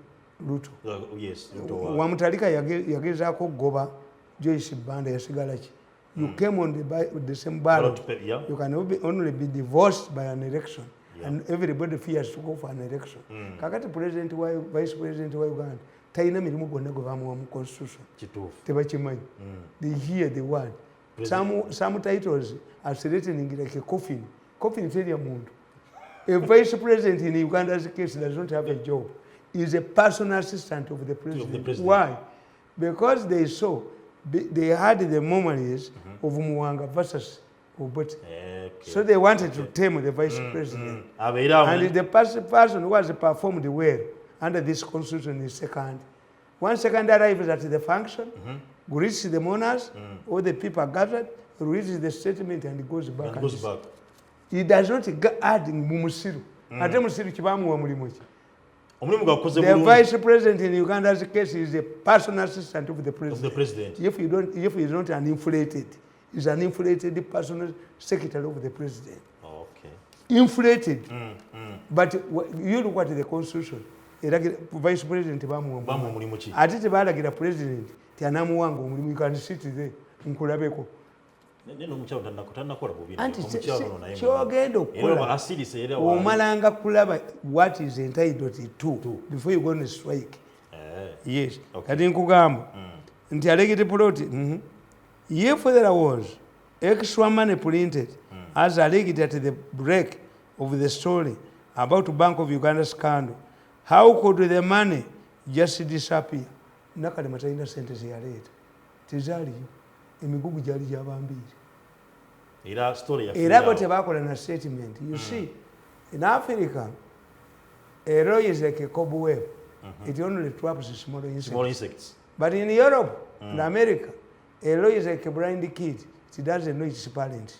B: Ruto.
A: Yes, Ruto wa-
B: Wamutalika yagezaako okugoba Joyce Banda, yasigala ki? You came on the same ballot.
A: Ballot yeah.
B: You can only be divorced by an election. And everybody fears to go for an election. Kakati president wa vice president wa Uganda talina mirimu gwonna gwe bamuwa mu constitution.
A: Kituufu.
B: Tebakimanyi. They hear the word. Some titles are threatening like a coffin. Coffin terya muntu. A vice president in Uganda's case does not have a job. Is a personal assistant of the president.
A: Of the president.
B: Why? Because they saw, they had the memories of Muwanga versus Obote. So they wanted to tame the vice president.
A: Abeere awo.
B: And the person who has performed well under this constitution is second. One second arrives at the function, greets the mourners, all the people are gathered, reads the statement and goes back.
A: And
B: And
A: goes back.
B: He does not add mu musiru. Ate musiru kibamuwa mulimu ki?
A: Omulimu gwakukoze
B: The
A: bulungi.
B: Vice president in Uganda's case is a personal assistant of the
A: Of
B: president.
A: the president.
B: If you don't, if he's not an inflated, he's an inflated personal secretary of the president. Inflated. But you look at the constitution. Eragira vice president bamuwa
A: Bamuwa mulimu ki?
B: Ate tebalagira president ti anamuwanga omulimu. You can sit there nkulabeko.
A: Naye n'omukyalo tannakola bubi.
B: Anti
A: Omukyalo ono naye
B: kyogenda
A: era
B: okukola
A: oba asirise era waali.
B: omalanga kulaba what is entitled to before you go on a strike. Yes. Kati nkugamba nti alleged plot, if there was extra money printed as alleged at the break of the story about Bank of Uganda scandal, how could the money just disappear? Nakalema talina sente zeyaleeta, tezaaliyo, emigugu gyali gyabambiire.
A: Era story
B: Era bo
A: yafiirawo.
B: Tebakola na statement. You see, in Africa, a law is like a cobweb. It only traps small insects.
A: Small insects.
B: But in Europe and America, a law is like a blind kid. It doesn't know its parent.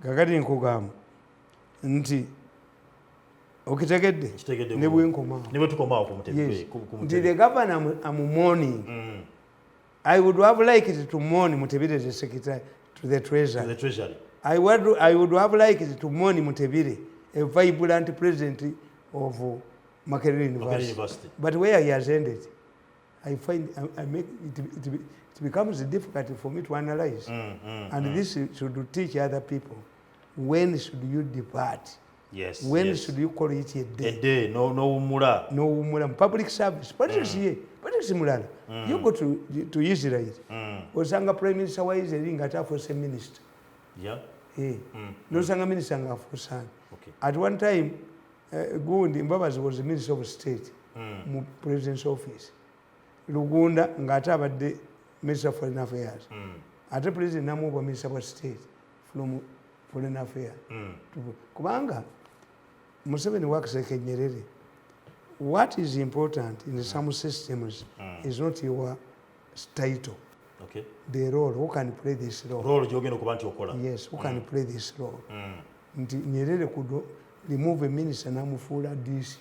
B: Kakati nkugamba nti okitegedde
A: Kitegedde
B: ne
A: bulungi.
B: bwenkomaawo.
A: Ne bwe tukomaawo ku Mutebi.
B: Yes.
A: Ku
B: Nti
A: Mutebi.
B: the governor am mourning. I would have liked to mourn Mutebile, the secretary to the
A: To
B: treasury.
A: the treasury.
B: I would have liked to mourn Mutebile, a vibrant president of Makerere University.
A: Makerere University.
B: But where he has ended, I find I make it, it, it becomes difficult for me to analyze. And this should teach other people. When should you depart? When should you call it a day?
A: A day, no n'owummula.
B: N'owummula mu public service. Politics ye, politics mulala. You go to Israel, osanga prime minister wa Israel nga ate afuuse minister. Eh. N'osanga minister nga afuuse ani. At one time, gundi Mbabazi was the minister of state mu president's office. Rugunda ng'ate abadde minister of foreign affairs. Ate president namuwa minister wa state from foreign affairs. Kubanga Museveni works like a Nyerere. What is important in some systems is not your title, the role, who can play this role.
A: Role gy'ogenda okuba nti okola.
B: Yes, who can play this role. Nti Nyerere could remove a minister n'amufuula DC.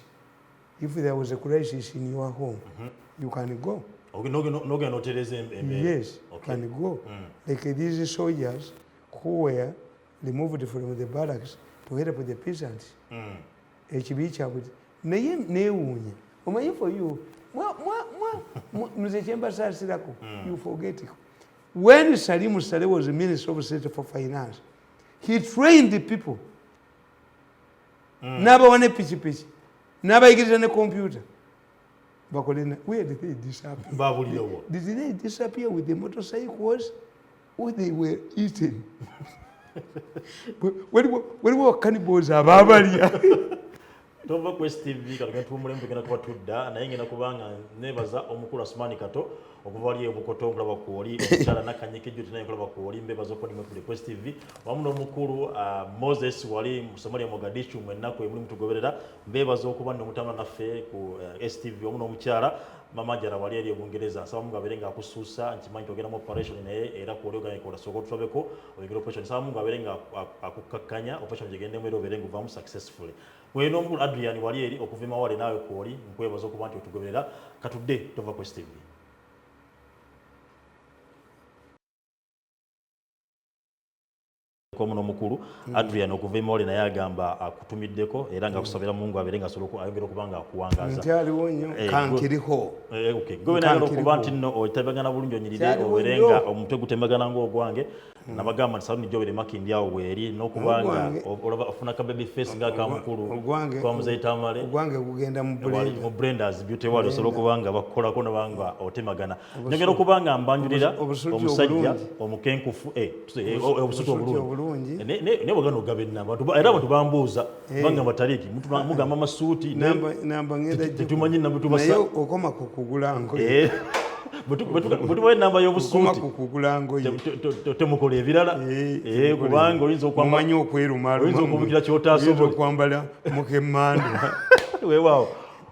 B: If there was a crisis in your home, you can go.
A: N'ogenda n'otereeza embeera.
B: Yes, can go. Like these soldiers who were removed from the barracks to help the peasants. Ekibi kyabwe naye neewuunya, omanyi, for you Nze kyembasaasirako, you forget, when Salim Saleh was Minister of State for Finance, he trained the people, n'abawa ne pikipiki, n'abayigiriza ne computer bakole. Where did they disappear?
A: Babulirawo.
B: Did they disappear with the motorcycles or they were eaten? Waliwo cannibals ababalya.
A: Tova ku STV, katugenda tuwummulemu, tugenda kuba tudda, naye ngenda kubanga nebaza omukulu Asumani Kato okuva wali ebukoto, nkulaba kwoli, omukyala Nakanyike Juti naye nkulaba kwoli, mbebaza okuba nimwe ku STV, wamu n'omukulu Moses wali mu Somalia, Mogadishu, mwennaku emuli mutugoberera, mbebaza okuba nno mutambula naffe ku STV, wamu n'omukyala Mama Jara wali eri Obungereza. Nsaba Mungu abeere nga akusuusa. Nkimanyi togenda mu operation, naye era kwoli oganye kola, sooka otulabeko oyingire operation. Nsaba Mungu abeere nga akukkakkanya, operation gyegendemu era obeere nga ovaamu successfully. Weno omukulu Adrian wali eri okuva emawale, naawe kwoli, nkwebaza okuba nti otugoberera. Katudde, tova ku STV. Omu n'omukulu Adrian okuva emawale naye agamba akutumiddeko era nga akusabira Mungu abeere nga asobola ayongera okuba nga akuwangaaza.
B: Nkyaliwo nnyo. Kankiriho.
A: Okay. Gwe nayagala okuba nti nno otabagana bulungi, onyirire,
B: Kyaliwo
A: obeere
B: nnyo.
A: nga omutwe gutemagana ng'ogwange. Nabagamba nti saluni gyobere Makindi awo weeri n'okuba nga
B: Ogwange.
A: Olaba ofuna ka baby face nga kamukulu
B: Ogwange.
A: kwa Muzeyi Tamale.
B: Ogwange gugenda mu
A: Wali
B: blender.
A: Mu Blenders Beauty wali osobola okuba nga bakukolako nobanga otemagana. Njagala okuba nga mbanjulira
B: Obusuti
A: omusajja
B: obulungi.
A: omukenkufu, obusuti
B: Obusuti
A: obulungi.
B: Obulungi.
A: Naye bwegana ogaba ennamba. Era abantu bambuuza, bagamba Tariki mugamba amasuuti
B: namba ngenda
A: tetumanyi namba tubasa.
B: Naye okoma ku kugula ngoye.
A: Bwe tubawa ennamba
B: Okoma
A: y'obusuuti
B: ku kugula ngoye.
A: Temukola ebirala. Kubanga oyinza okwambala
B: Mumanyi okwerumaluma.
A: Oyinza okubukira ky'otaasobola.
B: Oyinza okwambala mukemmanda.
A: Weewaawo,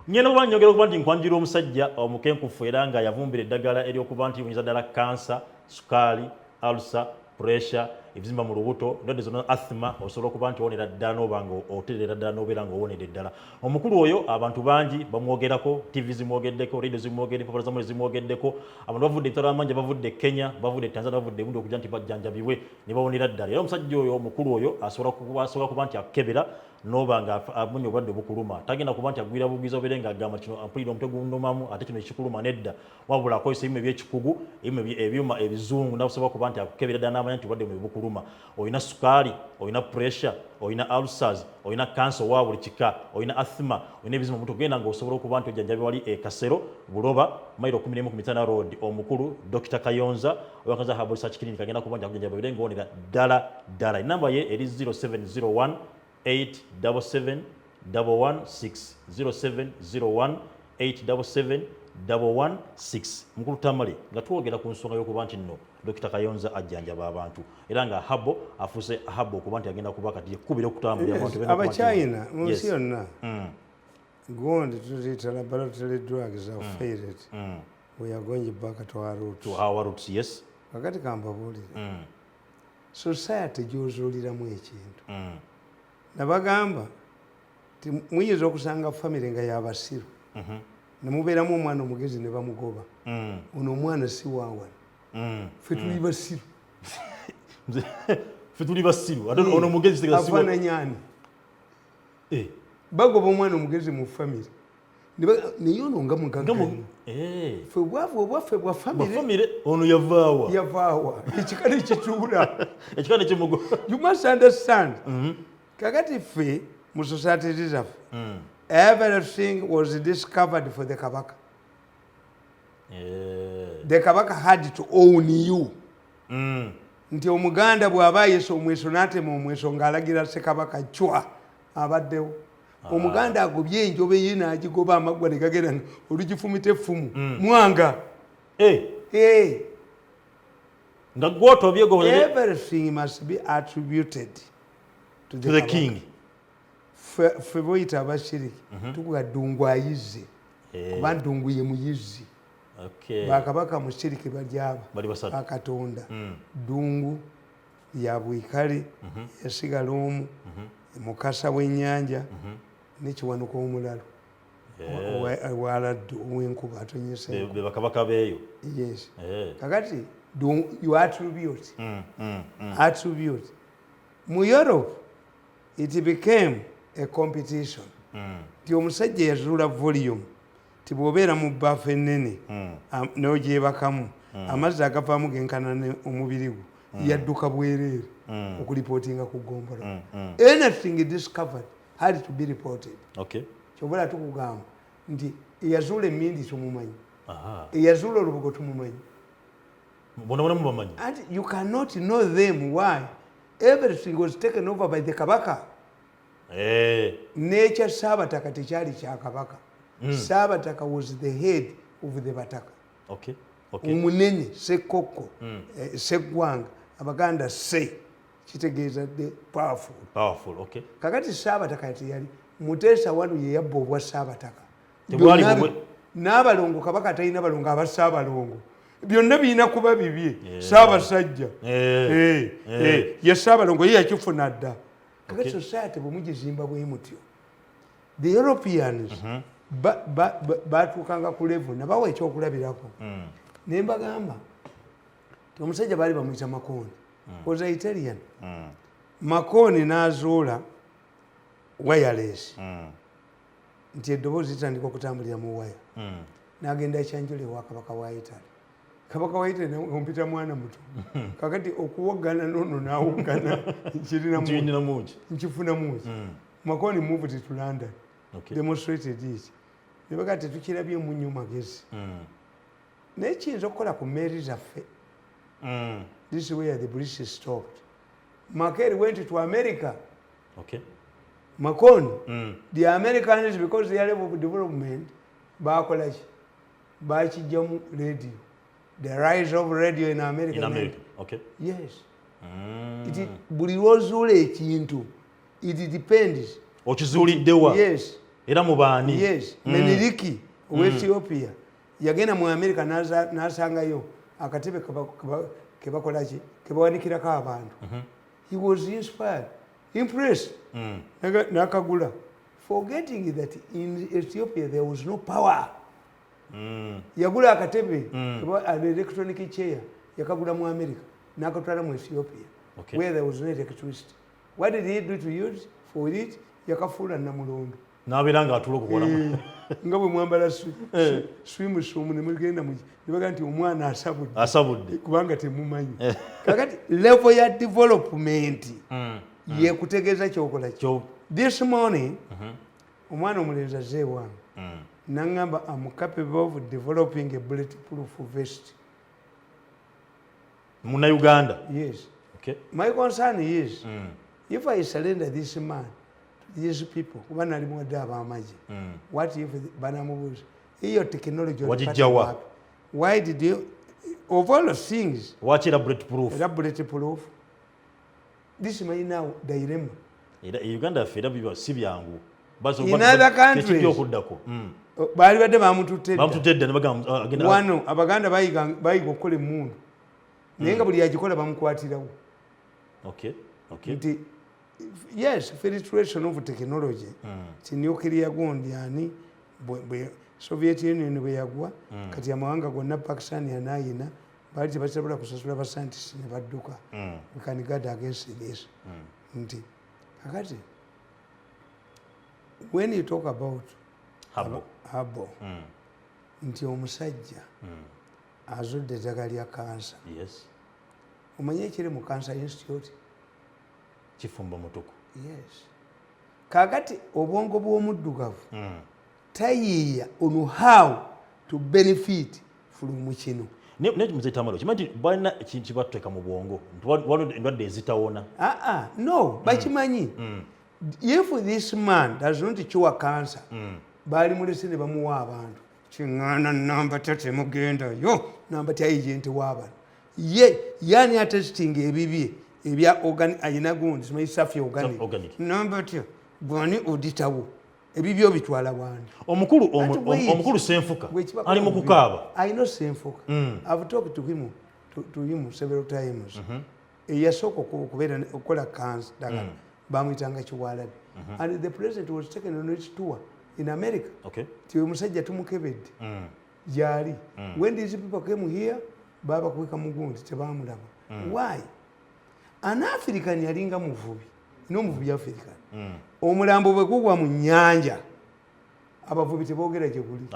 A: ngenda kuba nyongera okuba nti nkwanjulira omusajja omukenkufu era nga yavumbira eddagala ery'okuba nti liwunyiza ddala kansa, sukaali, ulcer, pressure, ebizimba mu lubuto, endwadde zonna, asthma, osobola okuba nti owonera ddala n'oba nga oterera ddala n'obeera nga owonedde ddala. Omukulu oyo abantu bangi bamwogerako, TV zimwogeddeko, radio zimwogedde, empapula zamwe zimwogeddeko, abantu bavudde emitala amangi, bavudde Kenya, bavudde Tanzania, bavudde ebundi okujja nti bajjanjabibwe ne bawonera ddala. Era omusajja oyo, omukulu oyo, asobola kuba nti akukebera noba nga amunya obulwadde obukuluma. Tagenda kuba nti agwira bugwiza obeere nga agamba kino mpulira omutwe gundumamu ate kino ekikuluma, nedda, wabula akozesa ebyuma ebyekikugu, ebyuma ebizungu, nabusobola kuba nti akukebera ddala n'amanya nti obulwadde buno bukuluma. Olina sukaali, olina pressure, olina ulcers, olina kansa owa buli kika, olina asthma, olina ebizibu mu mutwe, genda ng'osobola okuba nti ojjanjabi wali e Kasero Buloba, mayiro 11 ku Mitana Road. Omukulu Dr Kayonza owa Kayonza Herbal Research Clinic agenda kuba nti akujjanjaba obeere ng'owonera ddala ddala. Enamba ye eri 0701 877 116, 0701 877 116. Mukulu Tamale, nga twogera ku nsonga y'okuba nti nno Dr Kayonza ajjanjaba abantu era nga herbal afuuse herbal okuba nti agenda kuba kati yekkubira okutambulira abantu bena okuba nti-
B: Abachina mu nsi yonna gundi tuziyita laboratory drugs are failed. We are going back to our roots.
A: To our roots, yes.
B: Kakati kambabuulire, society gy'ozuuliramu ekintu, nabagamba ti muyinza okusanga famire nga yabasiru, nemubeeramu omwana omugezi ne bamugoba. Ono omwana si waawano. Ffe tuli basiru.
A: Ffe tuli basiru, ate ono omugezi sigala si
B: Afaananya ani? Bagoba omwana omugezi mu famire, naye ono nga mugagga nnyo. Ffe obwavu obwaffe bwa famire.
A: Famire ono yavaawa.
B: Yavaawa, ekika nekituula.
A: Ekika nekimugo.
B: You must understand, kakati ffe mu societies zaffe, everything was discovered for the Kabaka. The Kabaka had to own you. Nti Omuganda bw'aba ayesa omweso n'atema omweso ng'alagira Ssekabaka cwa abaddewo. Omuganda agobye enjobe ye n'agigoba, amaggwa ne gagenda nga olugifumita effumu mwanga. Eh,
A: Nga gwotobye.
B: Everything must be attributed to the,
A: To the
B: Kabaka.
A: king.
B: Ffe boyita abashiriki tukuga Ddungu ayize, kuba Ddungu ye muyizi. Bakabaka mushiriki balyaba
A: Bali basatu.
B: Bakatonda Ddungu ya Bwikale, yasigala omu, Mukasa w'ennyanja nekiwanuka omulalo waladdu ow'enkuba atonyesa enkuba.
A: Be bakabaka beeyo.
B: Yes. Kakati you attribute, attribute. Mu Europe it became a competition, nti omusajja yazuula volume. Ti bw'obeera mu bbaafu ennene n'ogyebakamu, amazzi agavaamu genkana ne omubiri gwo. Yadduka bwereere okulipootinga ku ggombolola. Anything discovered had to be reported. Kyobula tukugamba nti eyazuula emindi tumumanyi, eyazuula olubugo tumumanyi.
A: Bona bona mubamanyi.
B: And you cannot know them. Why? Everything was taken over by the Kabaka. N'ekya Saabataka tekyali kya Kabaka. Saabataka was the head of the Bataka. Omunene Sekkokko, Seggwanga, Abaganda se kitegeeza the powerful.
A: Powerful, okay.
B: Kakati Saabataka teyali Muteesa wano ye yabba obwa Saabataka.
A: Tebwali
B: Byonna
A: bubwe.
B: N'abalongo, Kabaka talina balongo, aba Saabalongo byonna birina kuba bibye. Saabasajja. Eh, ye Saabalongo ye yakifuna dda. Kakati society bwe mugizimba bwe mutyo, the Europeans batuukanga ku level nabawa ekyokulabirako. Ne mbagamba ti omusajja baali bamuyita Marconi, was a Italian. Marconi n'azuula wireless, nti eddoboozi litandika okutambulira mu waya. N'agenda ekyanjula ewa kabaka wa Italy. Kabaka wa Italy ompita mwana muto, kakati okuwoggana nono n'awoggana nkirinamu.
A: Nkirina mungi.
B: Nkifunamu ki? Marconi moved to London, demonstrated it, ne bagaa tetukirabye nnyo magezi, naye kiyinza okukola ku mmeeri zaffe. This is where the British stopped. Marconi went to America. Marconi, the Americans, because their level of development, bakola ki? Bakijjamu radio, the rise of radio in America.
A: In America, okay.
B: Yes. Buli lwozuula ekintu, it depends.
A: Okizuuliddewa?
B: Yes.
A: Era mu baani?
B: Yes. Meniriki owa Ethiopia yagenda mu America n'asangayo akatebe kebakolaki, kebawanikirako abantu. He was inspired, impressed. N'akagula, forgetting that in Ethiopia there was no power. Yagula akatebe an electronic chair, yakagula mu America n'akatwala mu Ethiopia, where there was no electricity. What did he do to use for it? Yakafuula namulondo.
A: N'abeera ng'atula okukolamu.
B: Nga bwe mwambala swimsuit ne mugenda ne bagaa nti omwana asabudde.
A: Asabudde.
B: Kubanga temumanyi. Kakati level ya development yekutegeeza kyokola ki. This morning omwana omulenzi azze ewange naŋŋamba, "Am capable of developing a bullet proof vest."
A: Munnayuganda?
B: Yes. My concern is, if I surrender this man to these people, kuba nali muwadde ab'amagye, what if banamubuuza iyo technology?
A: Wagijja wa?
B: Wapi? Why did you, of all things,
A: Waki era bullet proof?
B: Era bullet proof. This may now dilemma.
A: Era e Uganda yaffe era biba si byangu.
B: In other countries-
A: Tekijja okuddako.
B: Baali badde bamututte dda.
A: Bamututte dda ne bagamba, ah, agenda.
B: Wano Abaganda bayiga okukola emundu, naye nga buli agikola bamukwatirawo. Nti yes, filtration of technology, ti nuclear gundi ani Soviet Union bwe yagwa, kati amawanga gonna, Pakistan yanayina, baali tebasobola kusasula ba scientist ne badduka. We can guard against this. Nti kakati when you talk about
A: Habo.
B: Habo, nti omusajja azudde eddagala lya kansa. Omanye ekiri mu Cancer Institute?
A: Kifumba mutuku.
B: Yes. Kakati obwongo bw'omuddugavu tayiiya on how to benefit from kino.
A: Naye Muzeyi Tamale, okimanyi nti balina ekintu kyebateeka mu bwongo nti waliwo endwadde ezitawona?
B: Aa, no, bakimanyi. If this man does not cure cancer, baali mulese ne bamuwa abantu kiŋŋaana namba ta temugendayo namba ti agent w'abano ye yani atestinga ebibye ebya ayina gundi simanyi Safi Organic.
A: Organic.
B: Namba tya gwani oditawo ebibyo bitwala wani?
A: Omukulu
B: Ati wait.
A: omukulu Senfuka
B: Bwekiba
A: ali mu kukaaba.
B: I know Senfuka. I've talked to him several times. Eyasooka okubeera okukola cancer ddagala bamuyitanga Kiwalabi. And the president was taken on his tour in America. Ti omusajja tumukebedde gyali. When these people came here, babakweka mugundi tebamulaba. Why? An African yalinga muvubi, n'omuvubi African. Omulambo bwe gugwa mu nnyanja. Abavubi teboogera gye guli.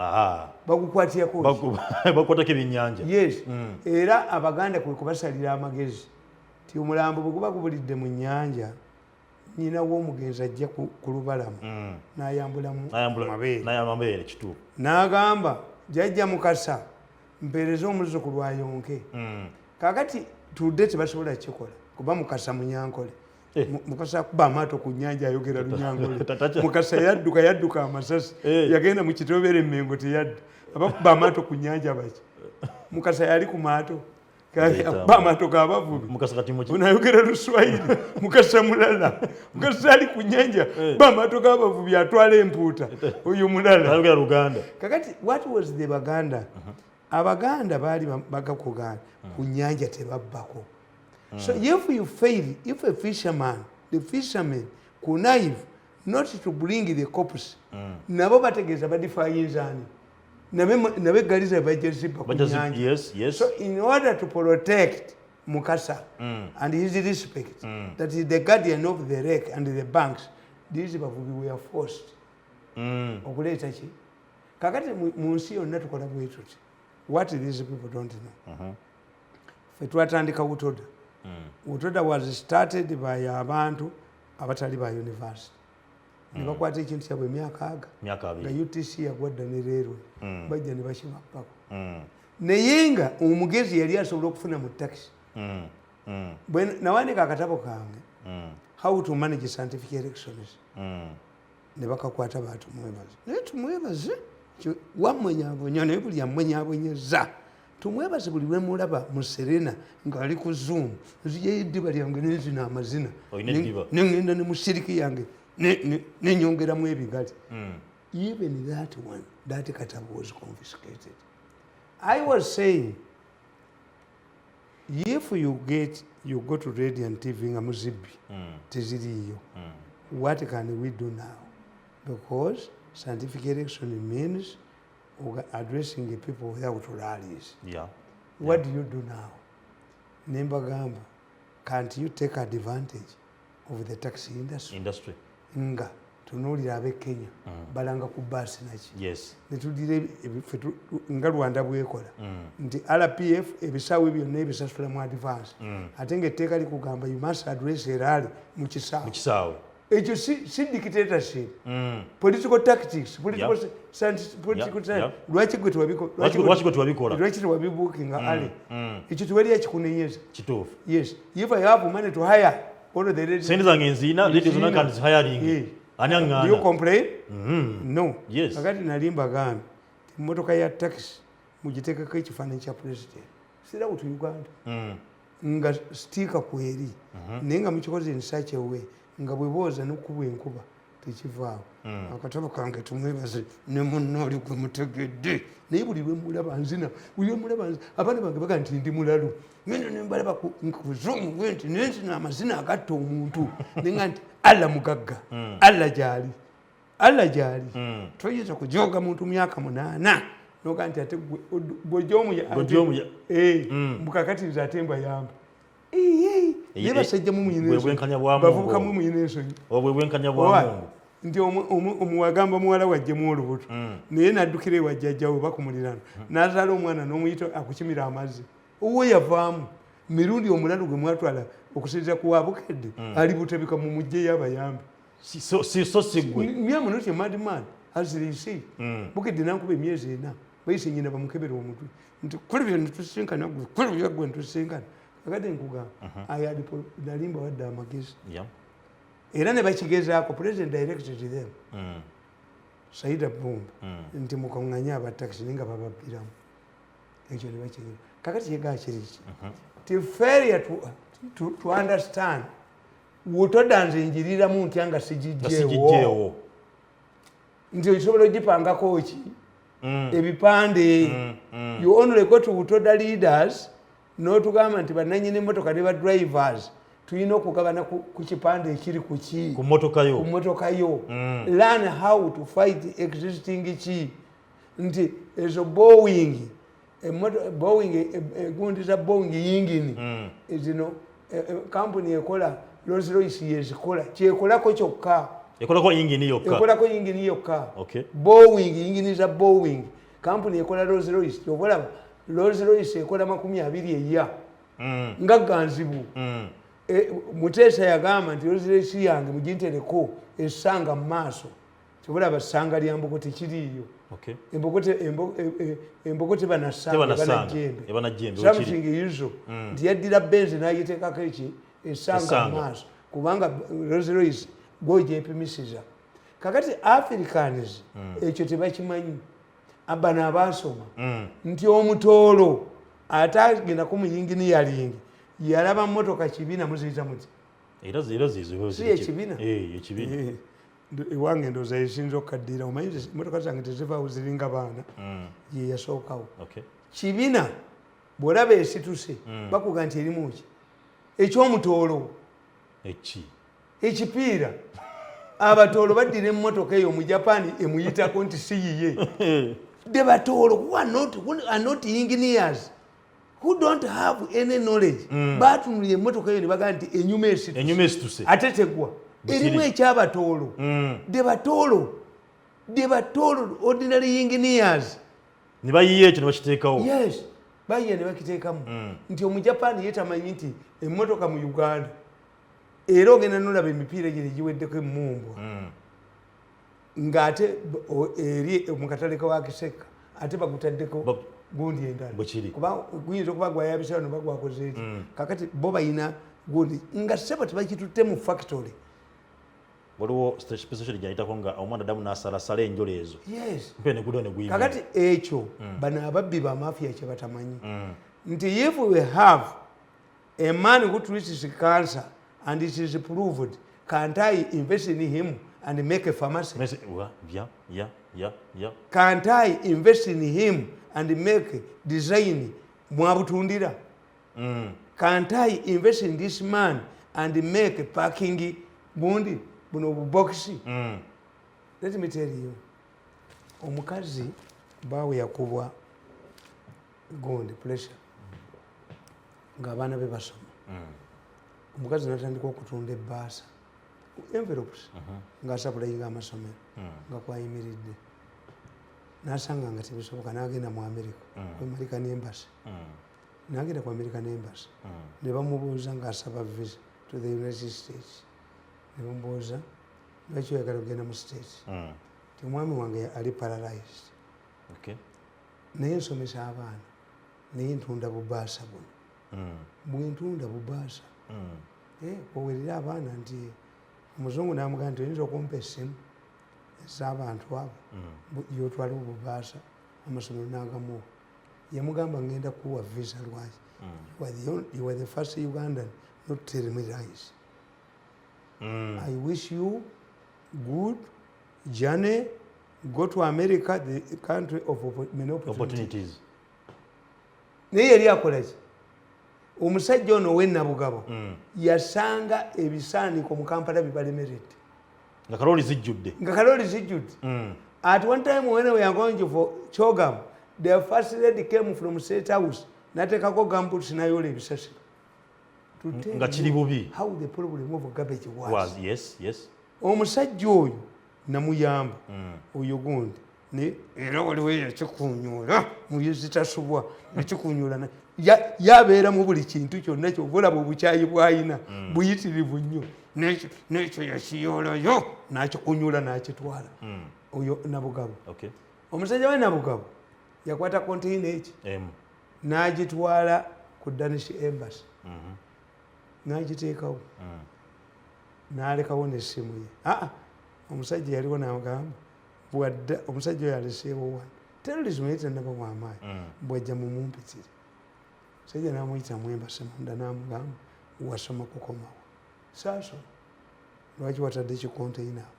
B: Bagukwatirako ki?
A: Bakwatako ebyennyanja.
B: Yes. Era Abaganda kwe kubasalira amagezi ti omulambo bwe guba gubulidde mu nnyanja, nyina w'omugenzi ajja ku lubalama n'ayambulamu amabeere.
A: N'ayambula amabeere, kituufu.
B: N'agamba, "Jjajja Mukasa, mpeereze omuzzukulu ayonke." Kakati tudde tebasobola kukikola kuba Mukasa Munyankole. Mukasa akuba amaato ku nnyanja, ayogera Lunyankole. Mukasa yadduka, yadduka amasasi. Yagenda mu kitobere Emmengo, teyadda. Abakuba amaato ku nnyanja baki? Mukasa yali ku maato. Akuba amaato g'abavubi.
A: Mukasa kati muki?
B: Onayogera Luswayiri. Mukasa mulala. Mukasa ali ku nnyanja, ba amaato g'abavubi, atwala empuuta, oyo mulala.
A: Ayogera Luganda.
B: Kakati what was the Baganda? Abaganda baali bagakuganda ku nnyanja tebabbako. So if you fail, if a fisherman, the fishermen connive not to bring the corpse, nabo bategeeza badefyinga ani? Nabe eggali zaabwe bajja zibba ku nnyanja. So in order to protect Mukasa and his respect, that is the guardian of the lake and the banks, these bavubi were forced okuleeta ki. Kakati mu nsi yonna tukola bwe tuti. What these people don't know, ffe twatandika UTODA. UTODA was started by abantu abatali ba university ne bakwata ekintu kyabwe emyaka aga
A: Myaka
B: nga
A: 20.
B: UTC yagwa dda ne railway, bajja ne bakibabbako. Naye nga omugezi yali asobola okufuna mu takisi. Bwe nawandika akatabo kange, How to Manage Scientific Elections, ne bakakwata. Batumwebaze, naye tumwebaze wamwenyabonya, naye buli amwenyabonyeza tumwebaze. Buli lwemulaba mu Serena ng'ali ku Zoom, nzijayo eddiba lyange nenzina amazina.
A: Olina eddiba?
B: Neŋŋenda ne mu siriki yange nenyongeramu ebigali. Even that one, that katabo was confiscated. I was saying, if you get, you go to radio and TV nga muzibbi teziriiyo, what can we do now? Because scientific election means addressing the people without rallies. What do you do now? Nembagamba, can't you take advantage of the taxi industry?
A: Industry.
B: Nga tunuulira ab'e Kenya, balanga ku baasi naki. Netudira ffe nga Rwanda bwekola nti RPF ebisaawe byonna ebisasula mu advance, ate nga etteeka likugamba you must address a rally mu kisaawe.
A: Mu kisaawe.
B: Ekyo si dictatorship? Political tactics, political political science. Lwaki gwe
A: Lwaki gwe tewabikola?
B: Lwaki tewabibuukinga ale? Ekyo tewali akikunenyeza.
A: Kituufu.
B: Yes, if I have money to hire all the ladies,
A: Sente zange nziina, ladies zonna kandi zihiring.
B: Yeah.
A: Ani
B: Do you
A: aŋŋaana?
B: complain? No.
A: Yes.
B: Kakati nali mbagambye ti emmotoka ya taxi mugitekeko ekifaananyi kya president sirawo to Uganda, nga sticker kweri, naye nga mukikoze in such a way nga bwe booza nokuba enkuba tekivaawo. Akatabo kange tumwebaze ne munno oli gwe mutegedde, naye buli lwemulaba nzina, buli lwemulaba nzina. Abaana bange baga nti ndi mulalu. Ngenda nembalaba ku Zoom bwe nti nenzina amazina agatta omuntu, nenga nti Allah mugagga, Allah gyali, Allah gyali. Toyinza kujoga muntu myaka 8 noga nti ate
A: Gwe
B: gwe mbukakati nze ate mbayamba. Naye basajja mu muyina
A: Bwe
B: ensonyi.
A: bwenkanya bwa Mungu.
B: Bavubuka mu muyina ensonyi.
A: Obwo bwe bwenkanya bwa
B: Why?
A: Mungu.
B: Nti omuwagamba muwala wajjemu olubuto, naye naddukira ewa jjajjawe bakumulirano, n'azaala omwana n'omuyita akukimira amazzi. Owwe yavaamu mirundi omulalu gwe mwatwala okusinziira ku wabukedde ali Butabika, mumugjeyo abayambe.
A: So si gwe.
B: Me not a madman, as they say. Bukedde nankuba emyezi 4, bayise nyina bamukebera omutwe nti kulibyo netusinkana gwe, kulibyo gwe netusinkana. Kakati nkugamba, I had nali mbawadde amagezi. Era ne bakigezaako. President directed them, Saida Bumba, nti mukuŋŋanye abatakisi, naye nga bababbiramu ekyo ne bakigera. Kakati kyegaa kiri ki? Ti failure to understand UTODA nze njiriramu ntya nga
A: Nga
B: sigijjeewo?
A: Sigijjeewo.
B: Nti osobola ogipangako ki ebipande. You only go to UTODA leaders n'otugamba nti bannanyini emmotoka ne ba drivers tulina okugabana ku kipande ekiri ku ki?
A: Ku mmotoka yo.
B: Ku mmotoka yo. Learn how to fight existing ki, nti ezo Boeing Boeing egundi za Boeing yingini zino, kampuni ekola Rolls Royce yezikola, kyekolako kyokka.
A: Ekolako yingini yokka.
B: Ekolako yingini yokka.
A: Okay.
B: Boeing, yingini za Boeing, kampuni ekola Rolls Royce. Obalaba Rolls Royce ekola 20 eya nga ganzibu. Muteesa yagamba nti Rolls Royce yange mugintereko essanga mu maaso. Kyobulaba ssanga lya mbogo tekiriiyo. Embogo embogo tebanassanga.
A: Tebanassanga,
B: Ebanajjembe.
A: Ebanajjembe, wekiri.
B: Something usual nti yaddira Benz n'agiteekako eki essanga mu
A: Essanga.
B: maaso, kubanga Rolls Royce gwogyepimisiza. Kakati Africans ekyo tebakimanyi, bano abaasoma nti omutoolo ate agendako mu engineering yalaba motoka kibina muziyita muti.
A: Era zizo.
B: Si ekibina?
A: Eh, ekibina.
B: Eh, ewange ndowooza esinza okukaddira. Omanyi motoka zange tezivaawo, ziringa baana. Ye yasookawo. Kibina bw'olaba esituse, bakuga nti erimu ki ekyomutoolo.
A: Eki?
B: Ekipiira. Abatoolo baddira emmotoka eyo mu Japan emuyitako nti si yiye. The batoolo who are not engineers, who don't have any knowledge, batunulira emmotoka eyo ne bagamba nti enyuma esituse.
A: Enyuma esituse.
B: Ate tegwa.
A: Bukiri.
B: Erimu ekyabatoolo. The batoolo, ordinary engineers.
A: Ne bayiya ekyo ne bakiteekawo.
B: Yes, bayiya ne bakiteekamu nti Omujapani ye tamanyi nti emmotoka mu Uganda. Era ogenda nolaba emipiira gino egiweddeko emumbwa ng'ate eri mu katale ka Wakiseka ate bagutaddeko gundi endala.
A: Bwe kiri.
B: Kuba guyinza okuba gwayabisa wano bagwakoze eti. Kakati bo bayina gundi nga sebo tebakitutte mu factory.
A: Waliwo special gyayitako nga omwana ddamu n'asalasala enjolo ezo.
B: Yes.
A: Mpe ne gudo ne guyimira.
B: Kakati ekyo bano ababbi bamafiya kye batamanyi nti if we have a man who treats cancer and it is proved, can't I invest in him and make a pharmacy?
A: Yeah.
B: Can't I invest in him and make design mwabutundira? Can't I invest in this man and make parking gundi buno obubokisi? Let me tell you, omukazi baawe yakubwa gundi pressure ng'abaana be basoma. Omukazi natandika okutunda ebbaasa, envelopes, ng'asupplyinga amasomero nga kwayimiridde. Nasanga nga tebisoboka, n'agenda mu America, ku American Embassy. N'agenda ku American Embassy ne bamubuuza ng'asaba visa to the United States. Ne bamubuuza, "Lwaki oyagala kugenda mu States?" Ti omwami wange ali paralyzed, naye nsomesa abaana, naye ntunda bubaasa buno. Bwentunda bubaasa, owerera abaana nti omuzungu namugamba nti oyinza okumpa essimu ez'abantu abo gyotwala obubaasa amasomero? N'agamuwa. Yamugamba, "Ngenda kuwa visa. Lwaki? You are the first Ugandan not to tell me lies. I wish you good journey. Go to America, the country of many opportunities."
A: Opportunities.
B: Naye yali akolaki? Omusajja ono ow'enabugabo yasanga ebisaaniko mu Kampala bibalemeredde.
A: Nga kaloli zijjudde.
B: Nga kaloli zijjudde. At one time when we are going for CHOGM, the first lady came from State House nateekako gumboots nayola ebisasiro. To tell
A: Nga kiri
B: you
A: bubi.
B: how the problem of garbage was.
A: Was, yes.
B: Omusajja oyo namuyamba oyo gundi era waliwo yakikunyula muyezitasubwa yakikunyula yabeera mu buli kintu kyonna. Kyova olaba obukyayi bwayina buyitirivu nnyo. Nekyo yakiyolayo nakikunyula nakitwala oyo Nabugabo. Omusajja we Nabugabo yakwata konteina eki
A: Emu.
B: n'agitwala ku Danish Embassy n'agiteekawo n'alekawo n'essimu ye. Aa, omusajja yaliwo n'agamba bwadda omusajja oyo aleseewo wano terrorism yali tannaba w'amaanyi, bwajja mumumpitire. Omusajja n'amuyita mu embassy munda n'amugamba, "Wasoma kukomawo?" "Saasoma." "Lwaki watadde kikonteina awo?"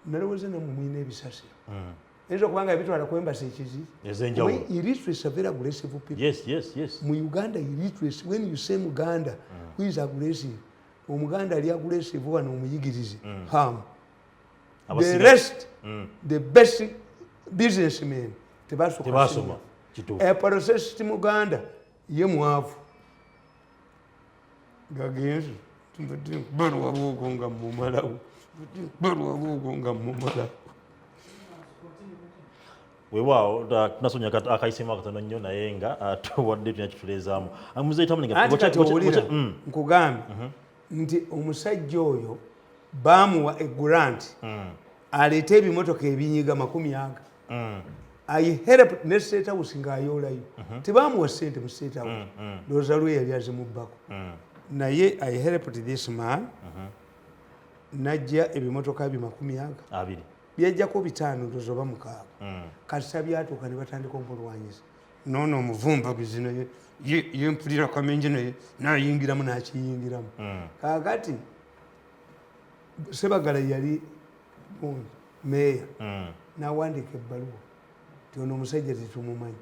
B: "Nalowooza namwe mulina ebisasiro." Ayinza okuba nga yabitwala ku embassy ekizi.
A: Ez'enjawulo.
B: Illiteracy are very aggressive people.
A: Yes.
B: Mu Uganda, illiteracy, when you say Muganda who is aggressive, Omuganda ali aggressive wano omuyigirize ham. The rest, the best businessmen tebasooka.
A: Tebasoma, kituufu.
B: A processed Muganda ye mwavu gagenze balwabuoko nga mumalawo. Balwabuugo nga mumala.
A: Weewaawo, tunasonya akayisemu akatono nnyo, naye nga tuwadde tulina kituleezaamu. Muzeeyi Tamale, nga
B: Anti kati owulira, nkugambye nti omusajja oyo bamuwa egrant aleete ebimotoka ebinyiga 20. I help ne State House ng'ayoolayo. Tebamuwa sente mu State House, ndowooza lwe yali azimubbako, naye I helped this man najja ebimotoka bye 20.
A: 20.
B: Byajjako 5, ndowooza oba 6. Kasita byatuuka ne batandika omulwanyisa noono omuvumbagizi, naye yempulira kamenje, naye nayingiramu, nakiyingiramu. Kaakati Sebagala yali gundi meeya, nawandiika ebbaluwa ti ono omusajja tetumumanyi.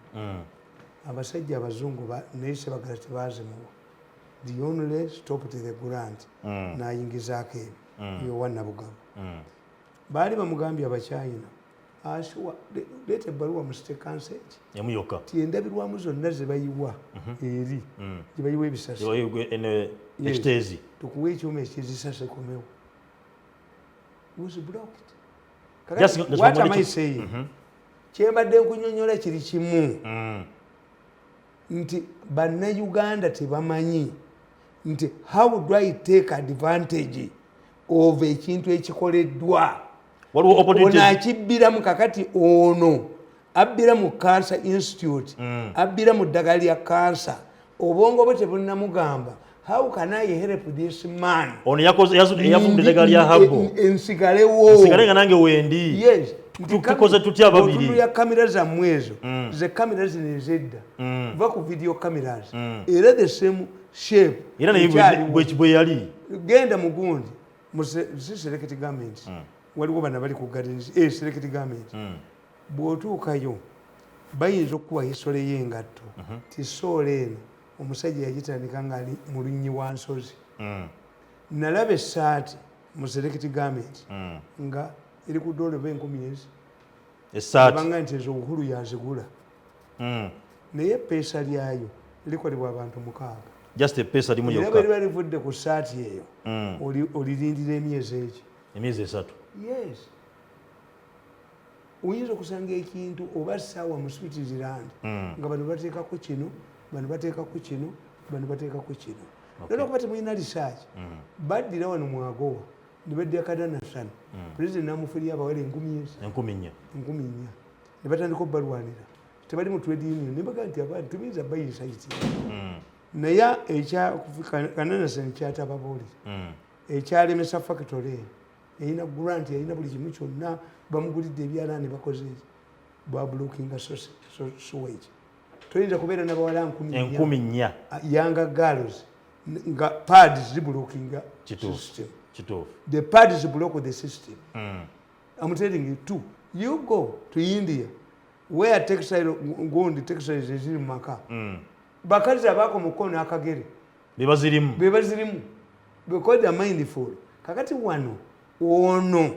B: Abasajja abazungu naye Sebagala tebazimuwa. The only stopped the grant, nayingizaako ebyo yowa Nabugabo. Baali bamugambye Abachina asuwa leeta ebbaluwa mu State Council
A: Emu yokka.
B: Ti endabirwamu zonna zebayiwa eri gye bayiwa ebisasi. Yes.
A: Ekiteezi.
B: Tukuwa ekyuma ekizisasa komewo, was blocked.
A: Just
B: What am I saying? Kyembadde nkunyonyola kiri kimu, nti Bannayuganda tebamanyi nti how do I take advantage of ekintu ekikoleddwa.
A: Waliwo
B: Ono
A: opportunities.
B: akibbiramu. Kakati ono abbira mu Cancer Institute, abbira mu ddagala lya kansa, obwongo bwe tebunnamugamba how can I help this man.
A: Ono yakoze yavudde eddagala lya habo.
B: Nsigalewo.
A: Nsigale nga nange wendi.
B: Yes.
A: Tukoze tutya babiri?
B: Otunulya kamera zammwe ezo, ze kamera zino ezedda, va ku video cameras, era the same shape.
A: Era naye
B: ekyaliwo.
A: bwe yali.
B: Genda mugundi si Select Garment, waliwo bana bali ku gardens, Select Garment. Bw'otuukayo bayinza okukuwa hisole y'engatto ti sole eno omusajja yagitandika ngaali mu lunnyi wa nsozi. Nalaba essaati mu Select Garment nga eri ku dola oba 1000 ezi.
A: Essaati.
B: Abanga nti ezo Uhuru yazigula, naye epeesa lyayo likolebwa abantu 6.
A: Just epeesa limu
B: Era bwe
A: lyokka.
B: liba livudde ku saati eyo, olirindira emyezi egi.
A: Emyezi 3.
B: Yes, oyinza okusanga ekintu oba saawa mu Switzerland nga bano bateekako kino, bano bateekako kino, bano bateekako kino. Olwokuba temulina research, baddira wano mwagowa ne baddira Kananasani, President namufulira abawala 1000 ezi.
A: 4000.
B: 4000, ne batandika obalwanira, tebali mu trade union. Ne bagaa nti abantu tuyinza bayisa kiti, naye ekya Kananasani kyatababuulira, ekyalemesa factory eyo, yalina grant, yalina buli kimu kyonna, bamugulidde ebyalaani, bakoze eki, bablockinga sewage. Toyinza kubeera nabawala 4000
A: 4000.
B: Young girls nga pads ziblockinga
A: Kituufu.
B: system.
A: Kituufu.
B: The pads block the system. I'm telling you too. You go to India where textile gundi textiles eziri mu maka, bakazi abaako mukono akagere
A: Be bazirimu.
B: Be bazirimu because they are mindful. Kakati wano ono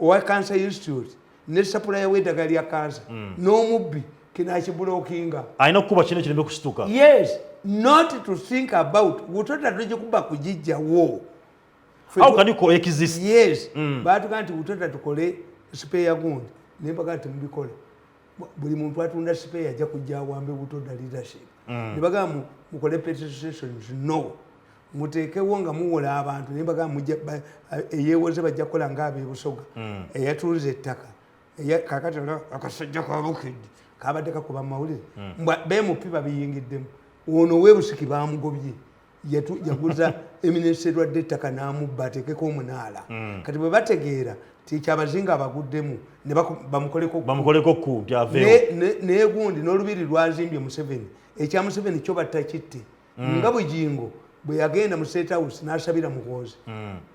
B: owa Cancer Institute ne supplier w'eddagala lya cancer n'omubbi kinakiblockinga.
A: Alina okukuba kino kireme kusituka.
B: Yes, not to think about butota tugikuba kugijjawo.
A: How can you coexist?
B: Yes, batugaa nti butota tukole spare gundi, nembaga nti mubikola, buli muntu atunda spare ajja kujja awambe butoda leadership. Nebagamba mukole petrol stations, no muteekewo nga muwola abantu. Nembaga eyewoze bajja kukola ngaabebusoga eyatuuza ettaka. Kakati akasajja kabukedde kabadde kakuba mawulire mbwa bemupi babiyingiddemu. Ono owebusiki bamugobye, yaguza Eminence erwadde ettaka n'amubba ateekeko omunaala. Kati bwe bategeera ti Kyabazinga abaguddemu ne bamukoleko
A: Bamukoleko ku nti aveewo.
B: Negundi n'olubiri lwazimbye Museveni, ekya Museveni kyo battakitte nga Bugingo bwe yagenda mu State House n'asabira Muhoozi,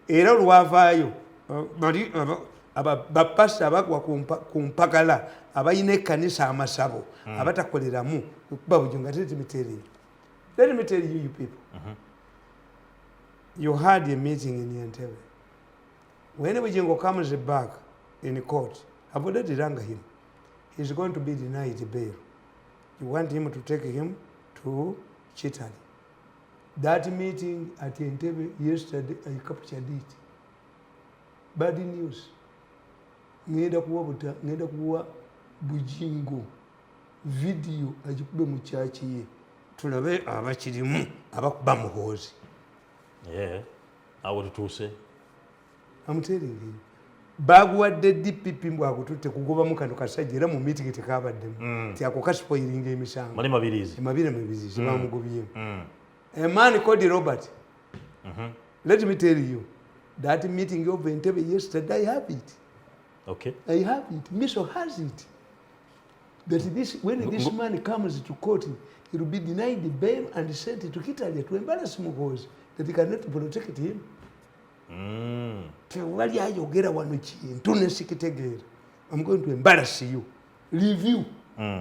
B: era olwavaayo bali bapasita abagwa ku mpagala abalina ekkanisa amasabo abatakoleramu kuba Bugingo. Ate let me tell you, let me tell you, you people, you had a meeting in Entebbe. When Bugingo comes back in court, I've already rang him, he's going to be denied bail. You want him to take him to Chitali. That meeting at Entebbe yesterday, I captured it. Bad news. Ngenda kuwa buta, ngenda kuwa Bujingo video agikube mu kyaki ye, tulabe abakirimu abakuba Muhoozi.
A: Yeah. Awo tutuuse.
B: I'm telling you, baguwadde DPP mbw akututte kugobamu kano kasajja, era mu meeting tekabaddemu ti ako kaspoilinga emisango.
A: Mali Mabirizi.
B: Mabire Mabirizi bamugobyemu. A man called Robert, let me tell you, that meeting of Entebbe yesterday, I have it. I have it. Miso has it. That this, when this man comes to court, he will be denied bail and sent to Kitalya to embarrass Muhoozi, that he cannot protect him. Tewali ayogera wano kintu nesikitegeera. I'm going to embarrass you. Review.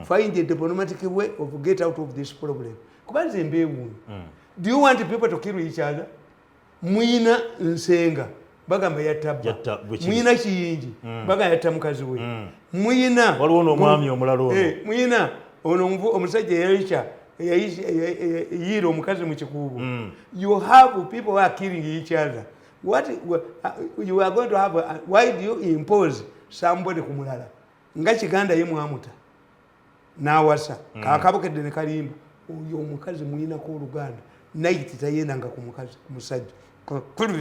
B: Find a diplomatic way of get out of this problem. Kuba nze mbeewuunya. Do you want people to kill each other? Mwina Nsenga bagamba yatta bba.
A: Yatta, bwe kiri.
B: Mwina Kiyingi bagamba yatta mukazi we. Mwina
A: Waliwo n'omwami omulala ono.
B: Eh, mwina ono omusajja eyayisa yiira omukazi mu Kikuubo. You have people who are killing each other. What you are going to have? Why do you impose somebody ku mulala? Nga Kiganda ye mwamuta n'awasa kakabukedde ne kalimba oyo omukazi muyinako oluganda, naiti tayendanga ku mukazi, ku musajja. Kakulu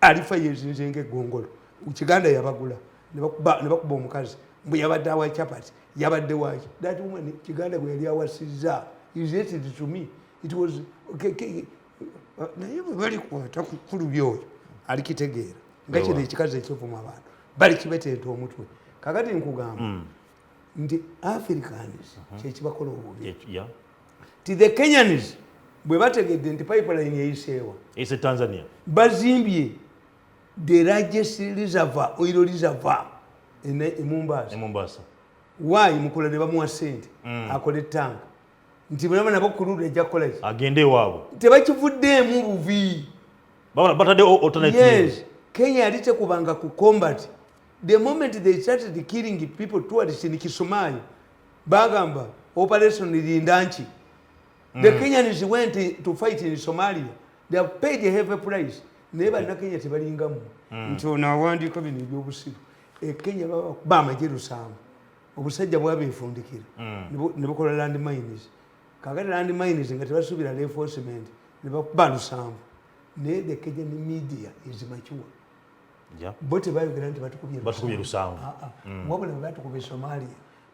B: alifa yezinze ng'eggongolo. Kiganda yabagula ne bakuba omukazi mbu yabadde awa chapati, yabadde waki. That woman Kiganda gwe yali awasizza is related to me. It was okay, okay, naye bwe balikwata ku kulubi oyo alikitegeera nga kino ekikazi ekyovuma abantu balikibetenta omutwe. Kakati nkugamba nti Africans kyekibakola obubi ti the Kenyans bwe bategedde nti pipeline eyiseewa
A: Eyise Tanzania.
B: Bazimbye the largest reservoir, oil reservoir e Mombasa.
A: E Mombasa.
B: Why Mukula ne bamuwa sente akole tanka nti bulaba nabo crude ejja kukola ki?
A: Agende ewaabwe.
B: Tebakivuddeemu buvi.
A: Bataddewo alternative.
B: Yes, Kenya yali tekubanga ku combat. The moment they started killing people towards in Kismayo, bagamba operation Lindanchi. The Kenyans went to fight in Somalia. They have paid a heavy price. Naye bannakenya tebalingamu nti ono awandiika bino ebyobusiru. E Kenya babakuba amagye 7, obusajja bwabefundikira ne bukola land mines. Kakati land mines nga tebasuubira reinforcement, ne bakuba 7. Naye the Kenyan media is mature. Bo tebayogera nti batukubye.
A: Batukubye 7.
B: Ah, ah. Wabula bwe batukuba e Somalia,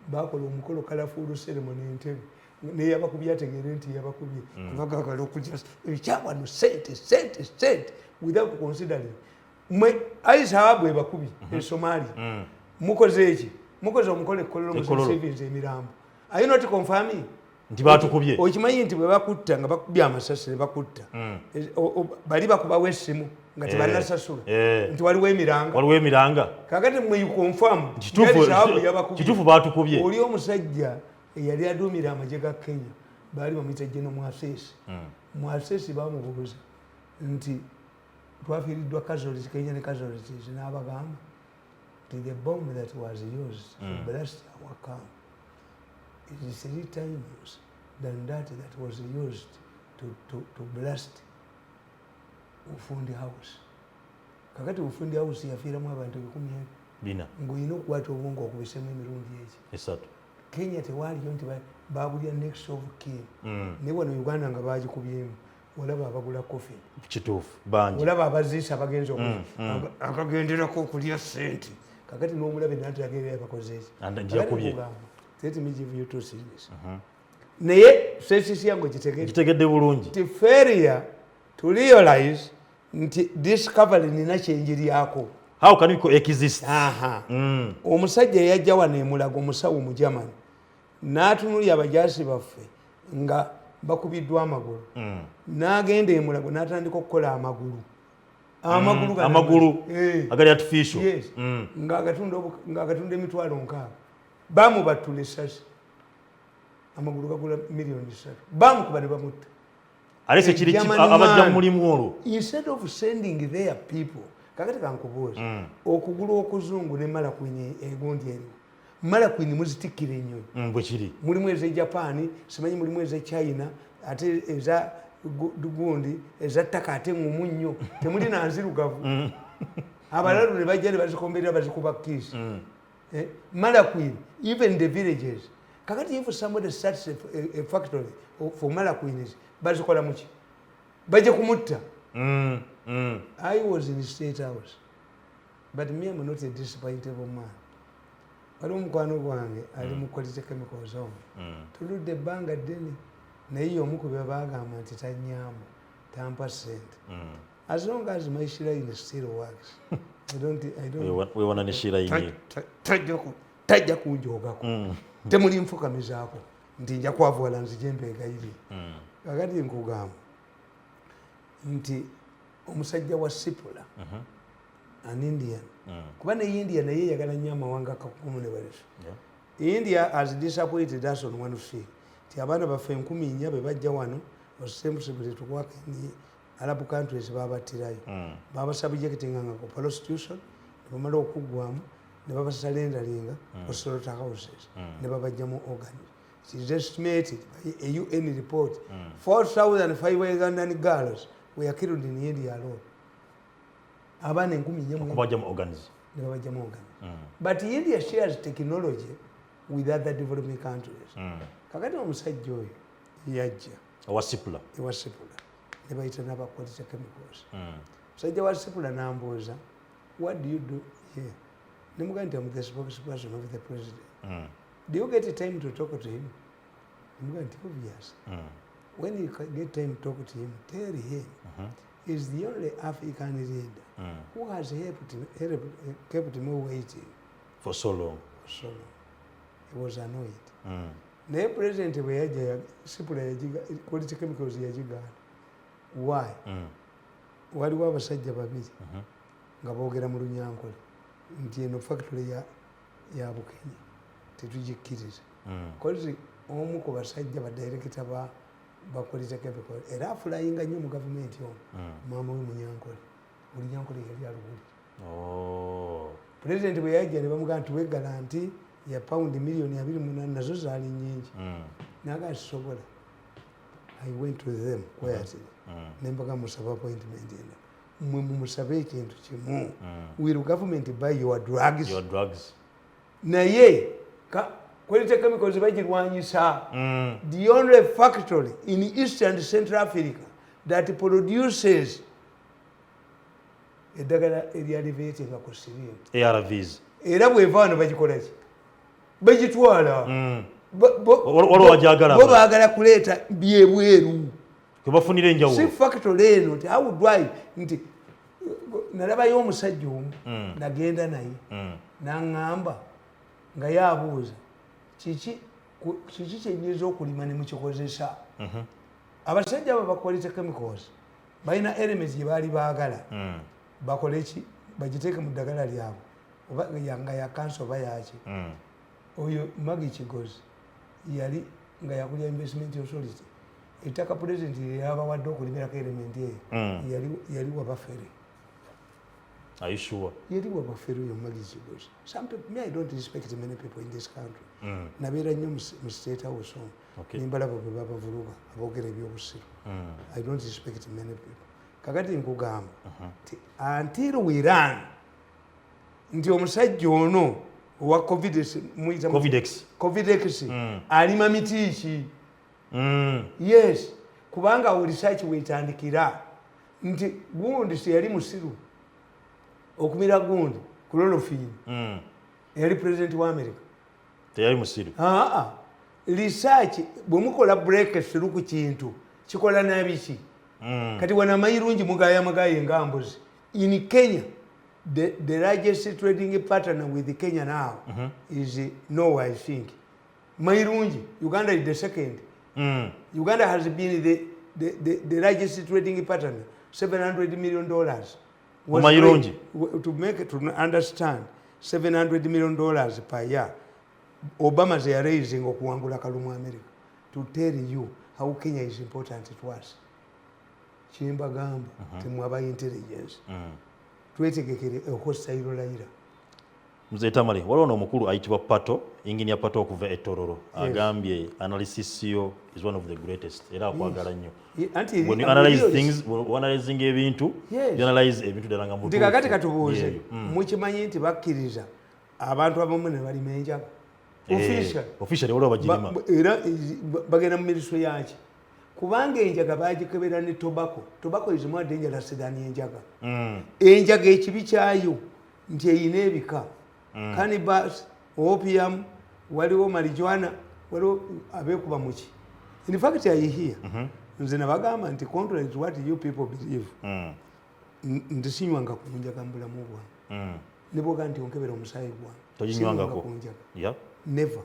B: bakola omukolo, colourful ceremony, Entebe neyabakubye ategeere nti yabakubye, kubagagala okujja ekyawano sente sente sente without considering mwe Al-Shabaab ebakubye e Somalia. Mukoze eki? Mukoze omukolo ekololo.
A: Ekololo.
B: Musevens emirambo. Are you not confirming
A: Nti batukubye.
B: Okimanyi nti bwe bakutta nga bakubye amasasi ne bakutta, bali bakubawo essimu nga tebannasasula nti waliwo emiranga.
A: Waliwo emiranga.
B: Kakati mwe you confirm
A: Kituufu.
B: Yabakubye.
A: Kituufu batukubye.
B: Oli omusajja eyali aduumira amagye ga Kenya baali bamuyita General Mwasesi. Mwasesi bamubuuza nti twafiiriddwa casualties, Kenya ne casualties, n'abagamba nti the bomb that was used to blast our camp is three times than that that was used to blast Ufundi House. Kakati Ufundi House yafiiramu abantu 400.
A: 4.
B: Ng'olina okukwata obwongo okubisemu emirundi egi
A: 3.
B: Kenya tewaaliyo nti babulya next of kin. Naye wano Uganda nga bagikubyemu, olaba abagula coffin.
A: Kituufu, bangi.
B: Olaba abaziisa abagenza akagenderako okulya sente. Kakati n'omulabe nanti agerera bakoze eki?
A: Nti yakubye.
B: Let me give you two things. Naye thesis yange ogitegedde?
A: Kitegedde bulungi.
B: Nti failure to realize nti discovery nina kyenjiryako.
A: How can we coexist?
B: Aha. Omusajja eyajja wano emulago, omusawo mu Germany, n'atunulya abajaasi baffe nga bakubiddwa amagulu, n'agenda emulago n'atandika okukola amagulu, amagulu gano.
A: Amagulu
B: Eh.
A: agali artificial.
B: Yes. Ng'agatunda 60,000. Bamubatula essasi, amagulu gagula 3 miliyoni, bamukuba ne bamutta.
A: Alese kiri
B: German
A: abajja
B: man.
A: mu mulimu olwo.
B: Instead of sending their people, kakati kankubuuza, okugulu okuzungu ne malakwini egundi eriwo, malakwini muzitikkira ennyonyi.
A: Bwe kiri.
B: Mulimu eze Japan, simanyi mulimu eze China, ate eza gundi eza ttaka ate ŋŋumu nnyo, temuli nanzirugavu. Abalalu ne bajja ne bazikomberera, bazikuba kiisi. Eh, Malaquin, even the villages. Kakati if somebody starts a factory for Malaquins, bazikola muki? Bajja kumutta. I was in State House, but me, I'm not a disappointable man. Waliwo omukwano gwange ali mu Quality Chemicals omwo. Tuludde ebbanga ddene, naye ye omu ku be bagamba nti tanyamba, tampa ssente. As long as my shrine still works, I don't
A: Weewana ne shrine.
B: Tajja kunjogako. Temuli nfukamizaako nti nja kwavuwala nzije mbeegayirire. Kakati nkugamba nti omusajja wa Cipla, an Indian, kuba ne India naye eyagala nnyo amawanga kakumu ne baleso. India has disappointed us on one thing, ti abaana baffe 4000 be bajja wano ostensibly to work in the Arab countries, babattirayo. Babasubjectinganga ku prostitution, ne bamala okuggwamu ne babasurrenderinga ku slaughter houses ne babajjamu organs. It is estimated by a UN report 4500 girls were killed in India alone, abaana 4000
A: Okubajjamu organs.
B: Ne babajjamu organs. But India shares technology with other developing countries. Kakati omusajja oyo yajja
A: Owa Cipla.
B: Ewa Cipla, ne bayita n'aba Quality Chemicals. Omusajja wa Cipla n'ambuuza, "What do you do here?" Nemugamba nti, "Am the spokesperson of the president." "Do you get time to talk to him?" Nemugamba nti, "Obvious. When you get time to talk to him, tell him he's the only African leader who has kept me waiting
A: for so long."
B: For so long. He was annoyed. Naye president bwe yajja, Cipla yagiga, Quality Chemicals yagigaana. Why? Waliwo abasajja babiri nga boogera mu Lunyankole nti eno factory ya Bukenya, tetugikkiriza. Kozi omu ku basajja badirekita ba Quality Chemical era afulayinga nnyo mu gavumenti omwo, maama we Munyankole, Olunyankole yali aluwulira.
A: Oh.
B: Pulezidenti bwe yajja ne bamugamba nti weggala nti ya pawundi miliyoni 28, nazo zaali nnyingi. Naga sisobola. I went to them quietly nembaga, "Musaba appointment eno, mwe mumusabe ekintu kimu. Will government buy your drugs?"
A: Your drugs.
B: Naye Quality Chemicals bagirwanyisa. The only factory in East and Central Africa that produces eddagala eryaliveetinga ku siriimu.
A: ARVs.
B: Era bweva wano bagikolaki? Bagitwala.
A: Waliwo bagyagala.
B: Bo baagala kuleeta byebweru.
A: Kwe bafunira
B: Si
A: enjawulo.
B: factory eno nti how do I, nti nalabayo omusajja omu, nagenda naye, naŋŋamba nga yabuuza kiki kyenyinza okulima ne mukikozesa. Abasajja abo ba Quality Chemicals balina elements gye baali baagala bakole ki, bagiteeke mu ddagala lyabwe oba nga ya kansa oba yaki. Oyo Maggie Kigozi yali nga yakulya Investment Authority, ettaka pulezidenti lyeyabawadde okulimirako element eyo. Yali wabafere.
A: Are you sure?
B: Yali wabafere oyo Maggie Kigozi. Some people, me, I don't respect many people in this country. Nabeera nnyo mu State House omwo. Nimbalaba bwe babavuluga aboogera ebyobusiru. I don't respect many people. Kakati nkugamba nti until we learn nti omusajja ono owa Covid muyita
A: Covidex.
B: Covidex alima miti ki? Yes, kubanga awo research wetandikira nti gundi teyali musiru okumira gundi chloroquine. Eyali president wa America.
A: Teyali musiru.
B: Aa, research bwe mukola breakthrough ku kintu kikola nabiki. Kati wano amayirungi mugaya magaye nga mbuzi. In Kenya, the largest trading partner with Kenya now is Norway, I think. Mayirungi, Uganda is the second. Uganda has been the largest trading partner, $700 million. Was
A: Mayirungi.
B: To make to understand, $700 million per year. Obama they are raising okuwangula kalumu America. To tell you how Kenya is important to us. Kimbagamba, temwaba intelligence. Twetegekere a hostile Raila.
A: Mzee Tamale, waliwo n'omukulu ayitibwa Pato, Engineer Pato okuva e Tororo, agambye analysis yo is one of the greatest, era akwagala nnyo.
B: Anti
A: When you analyze things, analyzing ebintu, you analyze ebintu ddala nga
B: Nti
A: mutuufu.
B: kakati katubuuze,
A: Yeeyo.
B: Mukimanyi nti bakkiriza abantu abamu ne balima enjaga? Official.
A: Officially waliwo bagirima.
B: Era bagenda mu ministry yaki, kubanga enjaga bagikebera ne tobacco. Tobacco is more dangerous than enjaga. Enjaga ekibi kyayo nti eyina ebika, cannabis, opium, waliwo marijuana, waliwo abekuba muki. In fact, I hear, nze nabagamba nti contrary to what you people believe, nti sinywanga ku njaga mu bulamu bwange. Ne bwoga nti onkebera omusaayi gwange,
A: Toginywangako.
B: sinywanga ku njaga. Never.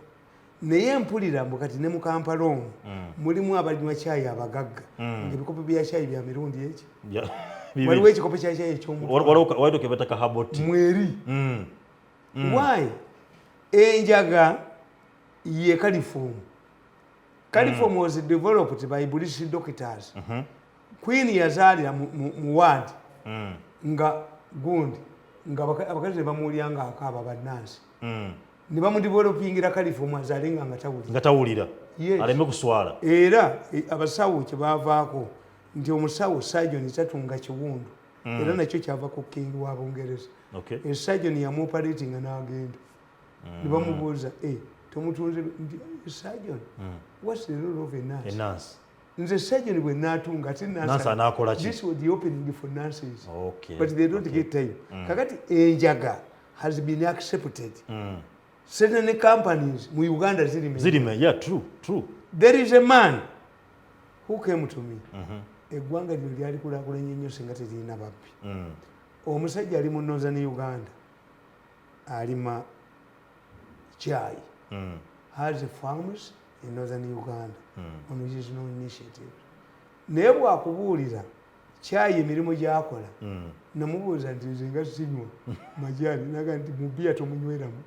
B: Naye mpulira mbu kati ne mu Kampala omwo mulimu abanywa kyayi abagagga, ngaebikopo bya kyayi bya mirundi eki. Waliwo ekikopo kya kyayi ekyomutwalo.
A: Waliwo kebeta ka herbal tea.
B: Mweri. Why? Enjaga ye chloroform. Chloroform was developed by British doctors. Queen yazaalira mu ward, nga gundi nga abakazi ne bamuwulira nga akaaba, bannansi ne bamudevelopingira chloroform azaale nga tawulira.
A: Nga tawulira.
B: Yes.
A: Aleme kuswala.
B: Era abasawo kyebavaako nti omusawo surgeon tatunga kiwundu, era nakyo kyava ku king wa Bungereza. Esurgeon yamuoperatinga n'agenda ne bamubuuza, "Eh, tomutunze?" Nti surgeon, what's the role of a nurse?
A: A nurse.
B: Nze surgeon bwe naatunga, ate
A: Nurse anaakola ki?
B: This was the opening for nurses. But they don't get time. Kakati enjaga has been accepted. Certain companies mu Uganda zirime.
A: Zirime, yeah, true, true.
B: There is a man who came to me. Eggwanga lino lyali kulaakulanye nnyo singa teririna babbi. Omusajja ali mu Northern Uganda, alima kyayi, has farms in Northern Uganda on his own initiative. Naye bwakubuulira kyayi emirimu gyakola, namubuuza nti nze nga sinywa majaani, naga nti mubiya tomunyweramu.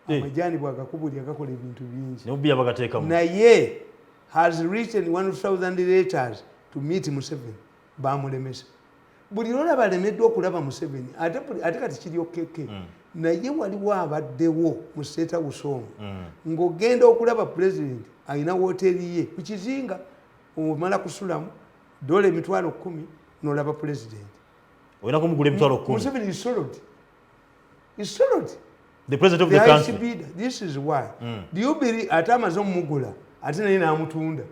A: Eh.
B: Amajaani bwagakubuulira gakola ebintu bingi.
A: Ne mubiya bagateekamu.
B: Naye has written 1000 letters to meet Museveni, bamulemesa. Buli lwolaba alemeddwa okulaba Museveni, ate kati kiri okeke. Naye waliwo abaddewo mu State House omwo, ng'ogenda okulaba president alina woteeri ye ku kizinga, omala kusulamu dola 10,000 n'olaba president.
A: Olina kumugula 10,000.
B: Museveni is sold, is sold.
A: The president of
B: The
A: the
B: highest
A: country.
B: bidder. This is why. Do you believe ate amaze omumugula, ate naye n'amutunda,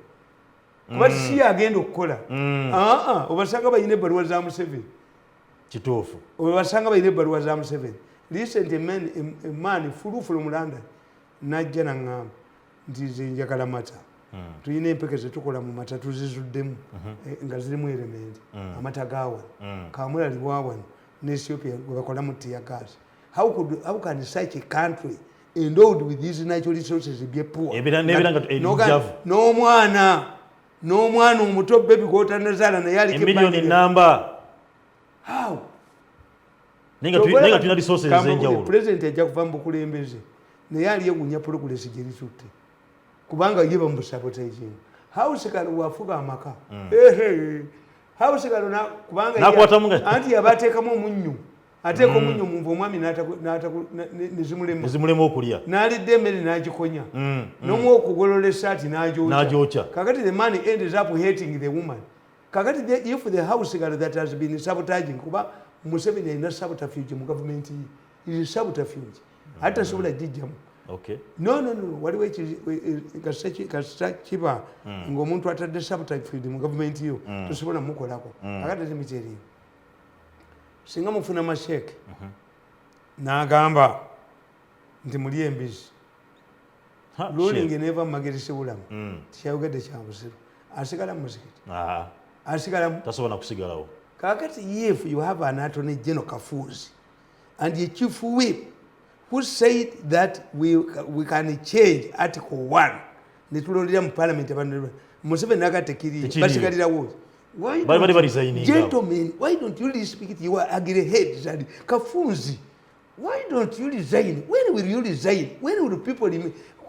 B: kuba si agenda okukola? Aa, obasanga balina ebbaluwa za Museveni.
A: Kituufu.
B: Obasanga balina ebbaluwa za Museveni. Recent a man flew from London, najja naŋŋamba nti nze njagala mata. Tulina empeke zetukola mu mata, tuzizuddemu nga zirimu element. Amata ga wano, kamulali wa wano ne Ethiopia gwe bakolamu tear gas. How can such a country endowed with these natural resources be poor?
A: Nebeera nga njavu.
B: N'omwana omuto, baby gwotanazaala, naye aliko
A: Emiliyoni
B: ebbanja.
A: namba.
B: How?
A: Naye nga tulina resources ez'enjawulo.
B: President ajja kuva mu bukulembeze, naye alyegunya progress gye litutte, kubanga ye bamusabotaging. House girl wafuga amaka. Ehe. House girl kubanga
A: N'akwatamu
B: anti yabateekamu omunnyo, ateeka omunnyo munva omwami nezimulema.
A: Nezimulema okulya.
B: N'alidde emmere n'agikonya, n'omuwa okugolola essaati n'agyokya.
A: N'agyokya.
B: Kakati the man ends up hating the woman. Kakati if the house girl that has been sabotaging, kuba Museveni alina subterfuge mu gavumenti ye, is subterfuge, ate tasobola gijjamu. No, no, no, waliwo kasita kiba ng'omuntu atadde subterfuge mu gavumenti yo, tosobola mukolako. Kakati temiteeriyo, singa mufuna masheeke n'agamba nti muli embizi,
A: Ha,
B: ruling
A: shit.
B: neva mumageresi bulamu, tikyayogedde kya busiru, asigala mu muzikiti?
A: Ah,
B: asigalamu?
A: Tasobola kusigalawo.
B: Kakati if you have an Attorney General Kafuuzi and a chief whip who said that we can change article 1 netulondera mu parliament abantu, Museveni naga tekiriyo.
A: Tekiriyo.
B: Basigalirawo. Why
A: Bali
B: don't
A: bali baresigninga.
B: Gentlemen, why don't you respect your ugly heads? And Kafuuzi, why don't you resign? When will you resign? When will people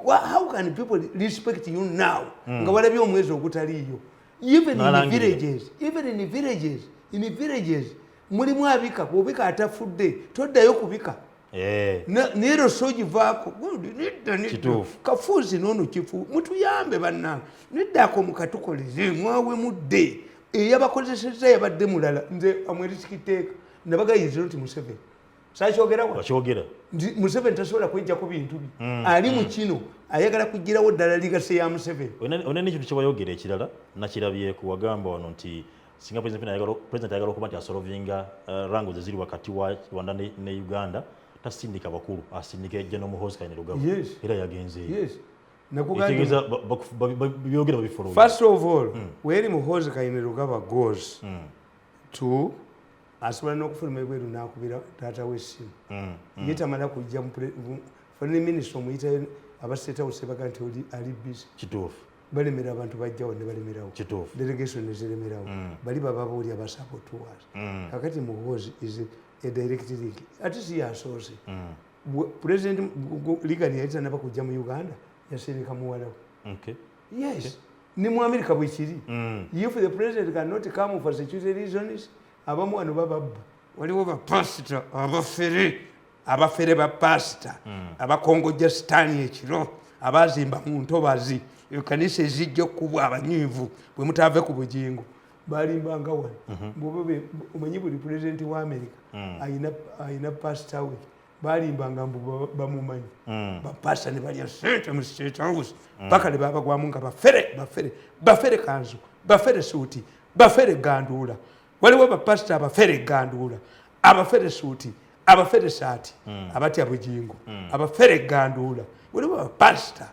B: how can people respect you now nga walabye omwezi ogutaliiyo? Even in the
A: N'alangirira.
B: villages, even in the villages, in the villages mulimu abika. Bwobika atafudde, toddayo kubika. Naye LC ogivaako. Gundi, nedda, nedda.
A: Kituufu.
B: Kafuuzi noono kifu, mutuyambe bannange, neddaako mukatukoleze mwawe mudde. Eyabakozesezza yabadde mulala. Nze amwerisikiteeka nabagayirizo nti Museveni sakyogerawa.
A: Wakyogera.
B: Nti Museveni tasobola kwejjako bintu bye, ali mu kino ayagala kugirawo ddala legacy ya Museveni.
A: Olina n'ekintu kyewayogera ekirala nakirabyeku, wagamba wano nti singa president ayagala okuba nti asolvinga wrangles eziri wakati wa Rwanda ne Uganda, tasindika bakulu, asindika General Muhoozi Kainerugaba.
B: Yes.
A: Era yagenzeeyo.
B: Yes. Nakugambye.
A: Ekitegeeza byogera babifollow.
B: First of all, when Muhoozi Kainerugaba goes to, asobola n'okufuluma ebweru n'akubira taata w'essimu. Ye tamala kujja mu foreign minister, omuyitayo aba State House baga nti oli ali busy. Balemera abantu bajjawo ne balemerawo. Delegation neziremerawo, bali bababuuli abasaboteurs. Kakati Muhoozi is a direct link, ate si yasoose. President Reagan yali tanaba kujja mu Uganda, yasindika muwalawe. Yes, ne mu America bwekiri. If the president cannot come for security reasons, abamu wano bababba. Waliwo bapasita abafere, abafere bapasita abakongojja sitaani ekiro, abazimba mu ntobazi ekanisa ezijja okubwa abanyiivu bwe mutave ku Bugingo. Balimbanga wano. Bwoba omanyi buli pulezidenti wa America ayina pasita we. Balimbanga mbu bamumanyi. Bapasita ne balya sente mu State House paka ne babagwamu nga bafere, bafere, bafere kanzu, bafere suuti, bafere ganduula. Waliwo bapasita abafere ganduula, abafere suuti, abafere saati, abatya Bugingo, abafere ganduula. Waliwo bapasita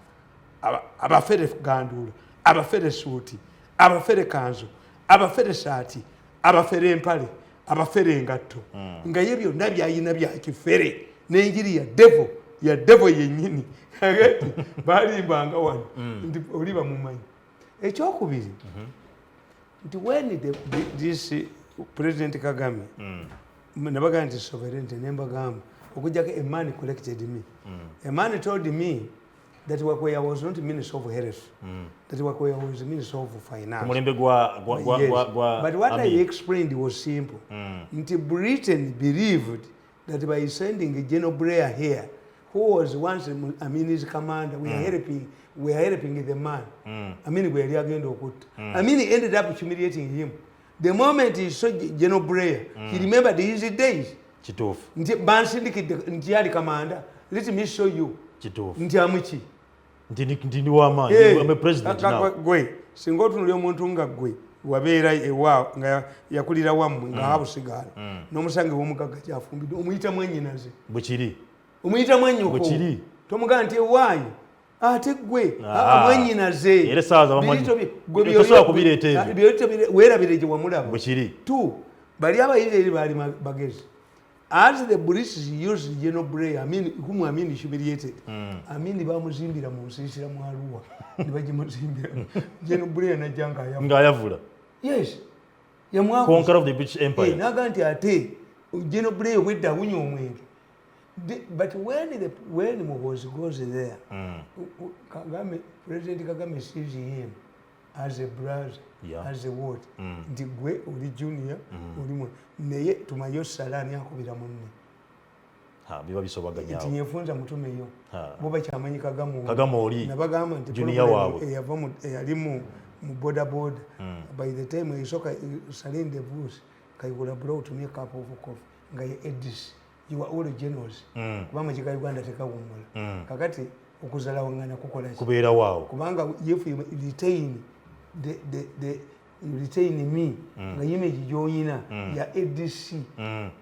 B: abafere ganduula, abafere suuti, abafere kanzu, abafere saati, abafere empale, abafere engatto, nga ye byonna byayina bya kifere n'enjiri ya devil, ya devil yennyini. Kakati balimbanga wano nti oli bamumanyi. Ekyokubiri nti when this President Kagame, nabagaa nti sovereignty, nembagamba okujjako a man collected me. A man told me that Wakoya was not minister of health, that Wakoya was minister of finance.
A: Omulembe gwa
B: Yes.
A: gwa
B: But what I
A: Amin.
B: explained was simple. Nti Britain believed that by sending General Blair here, who was once Amini's commander, we are helping the man. Amini gwe yali agenda okutta. Amini ended up humiliating him. The moment he saw General Blair, he remembered his days. Nti bansindikidde nti yali kamanda. Let me show you. Nti amuki.
A: Nti ndi w'amaanyi. I'm a president now.
B: Gwe singa otunulya omuntu nga gwe wabeera ewa nga yakulira wammwe nga habusigaala n'omusanga ew'omugagga kyafumbidde, omuyita mwannyinaze.
A: Bwe kiri.
B: Omuyita mwannyoko.
A: Bwe kiri.
B: Tomugaa nti ewaayi ate gwe.
A: Ah.
B: Mwannyinaze.
A: Era essaawa
B: Gwe
A: tosobola kubireeta ebyo.
B: Weerabire gye wamulaba.
A: Bwe kiri.
B: Two, bali Abayisiraeri baali bagezi. As the British used General Blair, Amin, whom Amin humiliated, Amin bamuzimbira mu nsiisira mu Arua, ne bagimuzimbira. General Blair najja ng'ayavula.
A: Ng'ayavula.
B: Yes. Yamwakuza.
A: Conqueror of the British Empire.
B: N'agamba nti ate General Blair obwedda awunya omwenge. But when Muhoozi goes there, Kagame, President Kagame sees him as a brother, as a what? Nti gwe oli junior, oli naye tumayo salaani akubira munne.
A: Ha, biba bisobaganya
B: Nti
A: awo.
B: Nyefunza mutumeyo.
A: Ha.
B: Bo bakyamanyi Kagame oli.
A: Kagame oli.
B: Nabagamba nti
A: Junior
B: problem
A: waabwe.
B: eyava eyali mu boda boda. By the time esooka Salinde Bruce Kayihura brought me a cup of coffee nga ye ADC. You are all generals. Kuba amagye ga Uganda tekawummula. Kakati okuzalawangana kukola ki?
A: Kubeerawo awo.
B: Kubanga if you retain the you retain me nga image gy'oyina ya ADC,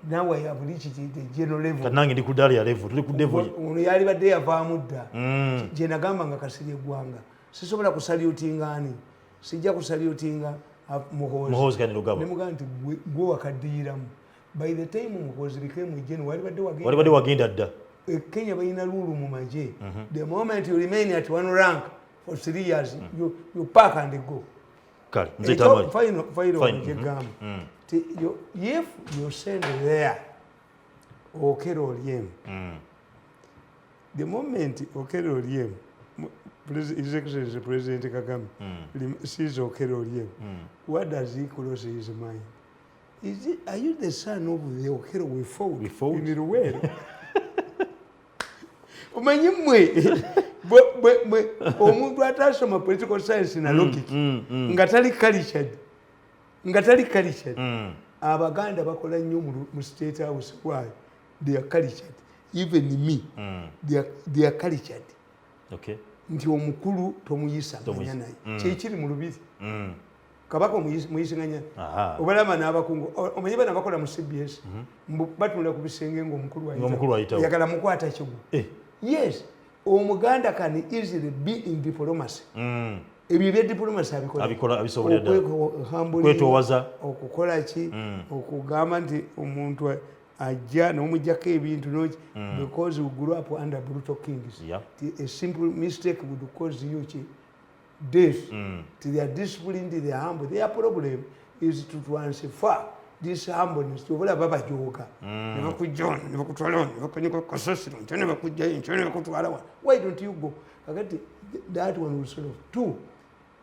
B: now I have reached the general level.
A: Kati nange ndi ku ddaala ya level, tuli ku level.
B: Ono yali badde yavaamu dda. Gye nagamba nga kasirye eggwanga sisobola kusalutinga ani, sijja kusalutinga Muhoozi.
A: Muhoozi Kainerugaba.
B: Nemugamba nti gwe wakaddiiramu. By the time Muhoozi became general, wali badde wagenda.
A: Wali badde wagenda dda.
B: E Kenya balina rule mu magye, the moment you remain at one rank for 3 years, you pack and go.
A: Kale nze Tamale.
B: Final.
A: Fine,
B: Kyegamba ti if you send there Okello Oryem, the moment Okello Oryem, His Excellency President Kagame sees Okello Oryem, what does he cross his mind? Are you the son of the Okello we fought,
A: We fought?
B: in Luweero? Omanyi mmwe omuntu atasoma political science na logic, nga tali cultured, nga tali cultured. Abaganda bakola nnyo mu State House. Why? They are cultured. Even me, they are cultured nti omukulu tomuyisa manya naye. Kyekiri mu lubiri. Kabaka omuyisinganya. Obalaba n'abakungu, omanyi bana bakola mu CBS, mbu batunula ku bisenge ng'omukulu
A: Ng'omukulu ayitawo.
B: Yagala mukwata kigwo. Yes, Omuganda can easily be in diplomacy. Ebyo ebya diplomacy abikola.
A: Abikola, abisobolera ddala.
B: Humbling,
A: Kwetoowaza.
B: okukola ki, okugamba nti omuntu ajja n'omugjako ebintu noki, because we grew up under brutal kings. A simple mistake would cause you ki death. They are disciplined, they are humble. Their problem is to transfer this humbleness. Obulaba bajoga ne bakujja wano, ne bakutwala wano, ne bakunyika kasasiro nkyo, ne bakujjayo nkyo, ne bakutwala wano. Why don't you go? Kakati that one will sort of two.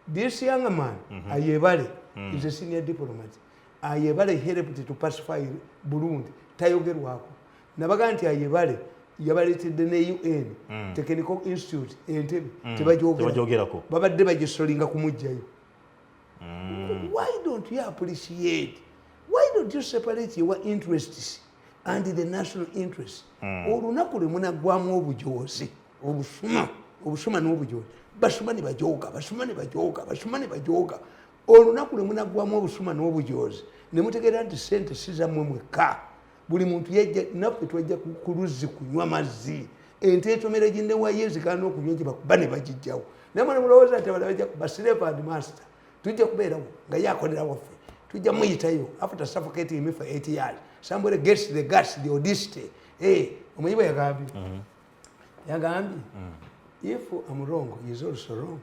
B: This young man, Ayebale, is a senior diplomat. Ayebale helped to pacify Burundi. Tayogerwako. Nabaga nti Ayebale yabaleetedde ne UN Technical Institute Entebe, tebajogera.
A: Tebagyogerako.
B: Babadde bagisolinga kumugjayo. Why don't you appreciate? Why don't you separate your interests and the national interest? Olunaku lwe munaggwamu obujozi, obusuma, obusuma n'obujozi, basuma ne bajoga, basuma ne bajoga, basuma ne bajoga. Olunaku lwe munaggwamu obusuma n'obujozi ne mutegeera nti sente si zammwe mwekka, buli muntu yajja naffe twajja ku luzzi kunywa mazzi. Ente etomera ginnewayo ezigaana okunywa gye bakuba ne bagijjawo. Naye mwe mulowooza nti abalala bajja ba slave and master, tujja kubeerawo nga ye akolera waffe, tujja muyitayo after suffocating me for 8 years. Somebody gets the guts, the audacity. Hey, omanyi bwe yagambye? Yagambye, if I'm wrong, he is also wrong.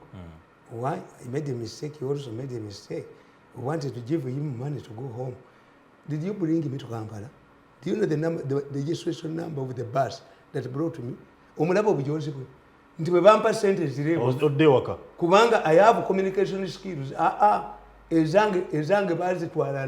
B: Why? I made a mistake, he also made a mistake. We wanted to give him money to go home. Did you bring me to Kampala? Do you know the number, the registration number of the bus that brought me? Omulaba obujozi bwe nti bwe bampa sente zireebo.
A: Odde ewaka.
B: Kubanga I have communication skills. Aa, ezange bazitwala,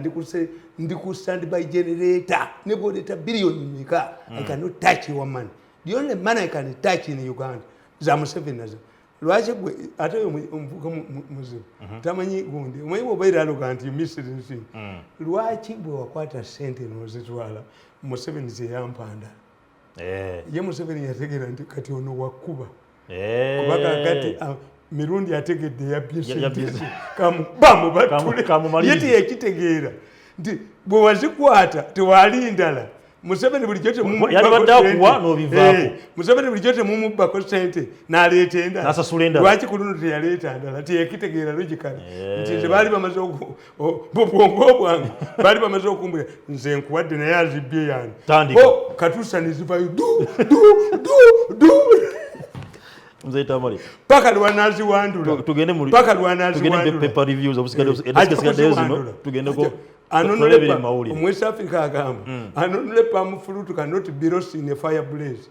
B: ndi ku standby generator. Ne bwoleta biliyoni meka, I cannot touch your money. The only money I can touch in Uganda za Museveni nazo. Lwaki gwe ate oyo omuvubuka muzibu tamanyi gundi? Omanyi bwobaira aloga nti misiri, lwaki bwe wakwata sente nozitwala Museveni zeyampanda? Ye Museveni yategeera nti kati ono wakuba, kuba kakati Mirundi ategedde yabbye
A: Yabbye
B: sente, kamubamubatule.
A: Kamumalirize.
B: Ye teyakitegeera nti bwe wazikwata tewaali ndala. Museveni bulijjo temumubbako
A: Yalibadde akuwa
B: sente.
A: n'obivaako.
B: Museveni bulijjo temumubbako sente n'aleeta endala.
A: N'asasula endala.
B: Lwaki ku luno teyaleeta ndala? Teyakitegeera logically nti nze baali bamaze bwongo bwange baali bamaze okumbwira nze nkuwadde naye azibbye yani.
A: Tandika.
B: Oh, katuusa nezivayo du du du du.
A: Mzee Tamale,
B: paka lwanaziwandula.
A: Tugende mu
B: Paka
A: tugende mu
B: lwanaziwandula.
A: paper reviews obusigadde,
B: Ajja
A: edasigaddeyo zino.
B: kuziwandula.
A: Tugendeko
B: Anonole
A: tulabe ebiri mu mawulire.
B: Omu West Africa agamba, anonole palm fruit cannot be lost in a fire blaze.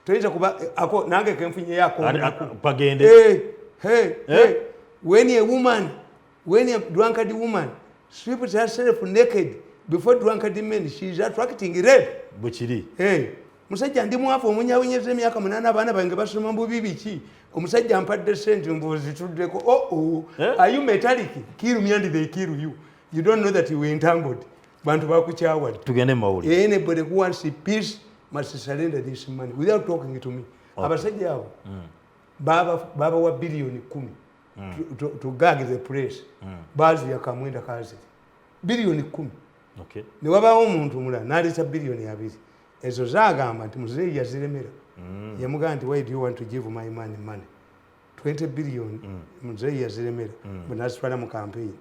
B: Toyinza kuba ako nange kenfunyeyo akomunaku.
A: Pagende.
B: Hey, hey, hey. When a woman, when a drunkard woman strips herself naked before drunkard men, she is attracting rape.
A: Bwe kiri.
B: Hey, musajja ndi mwavu omunyawunyeza emyaka 8, abaana bange basoma bubi biki, omusajja ampadde sente mbuzituddeko. Oh, oh.
A: Eh?
B: Are you metallic? Kill me and they kill you. You don't know that you were entangled. Bantu bakukyawadde.
A: Tugende mu mawulire.
B: Anybody who wants peace must surrender this money without talking to me. Abasajja abo babawa biliyoni 10 to gag the press. Baziya kamwenda kaziri biliyoni 10. Ne wabaawo omuntu omulala n'aleeta biliyoni 2, ezo zaagamba nti muzeeyi yaziremera. Yamugamba nti, "Why do you want to give my money money?" 20 billion muzeeyi yaziremera bwe nazitwala mu campaign.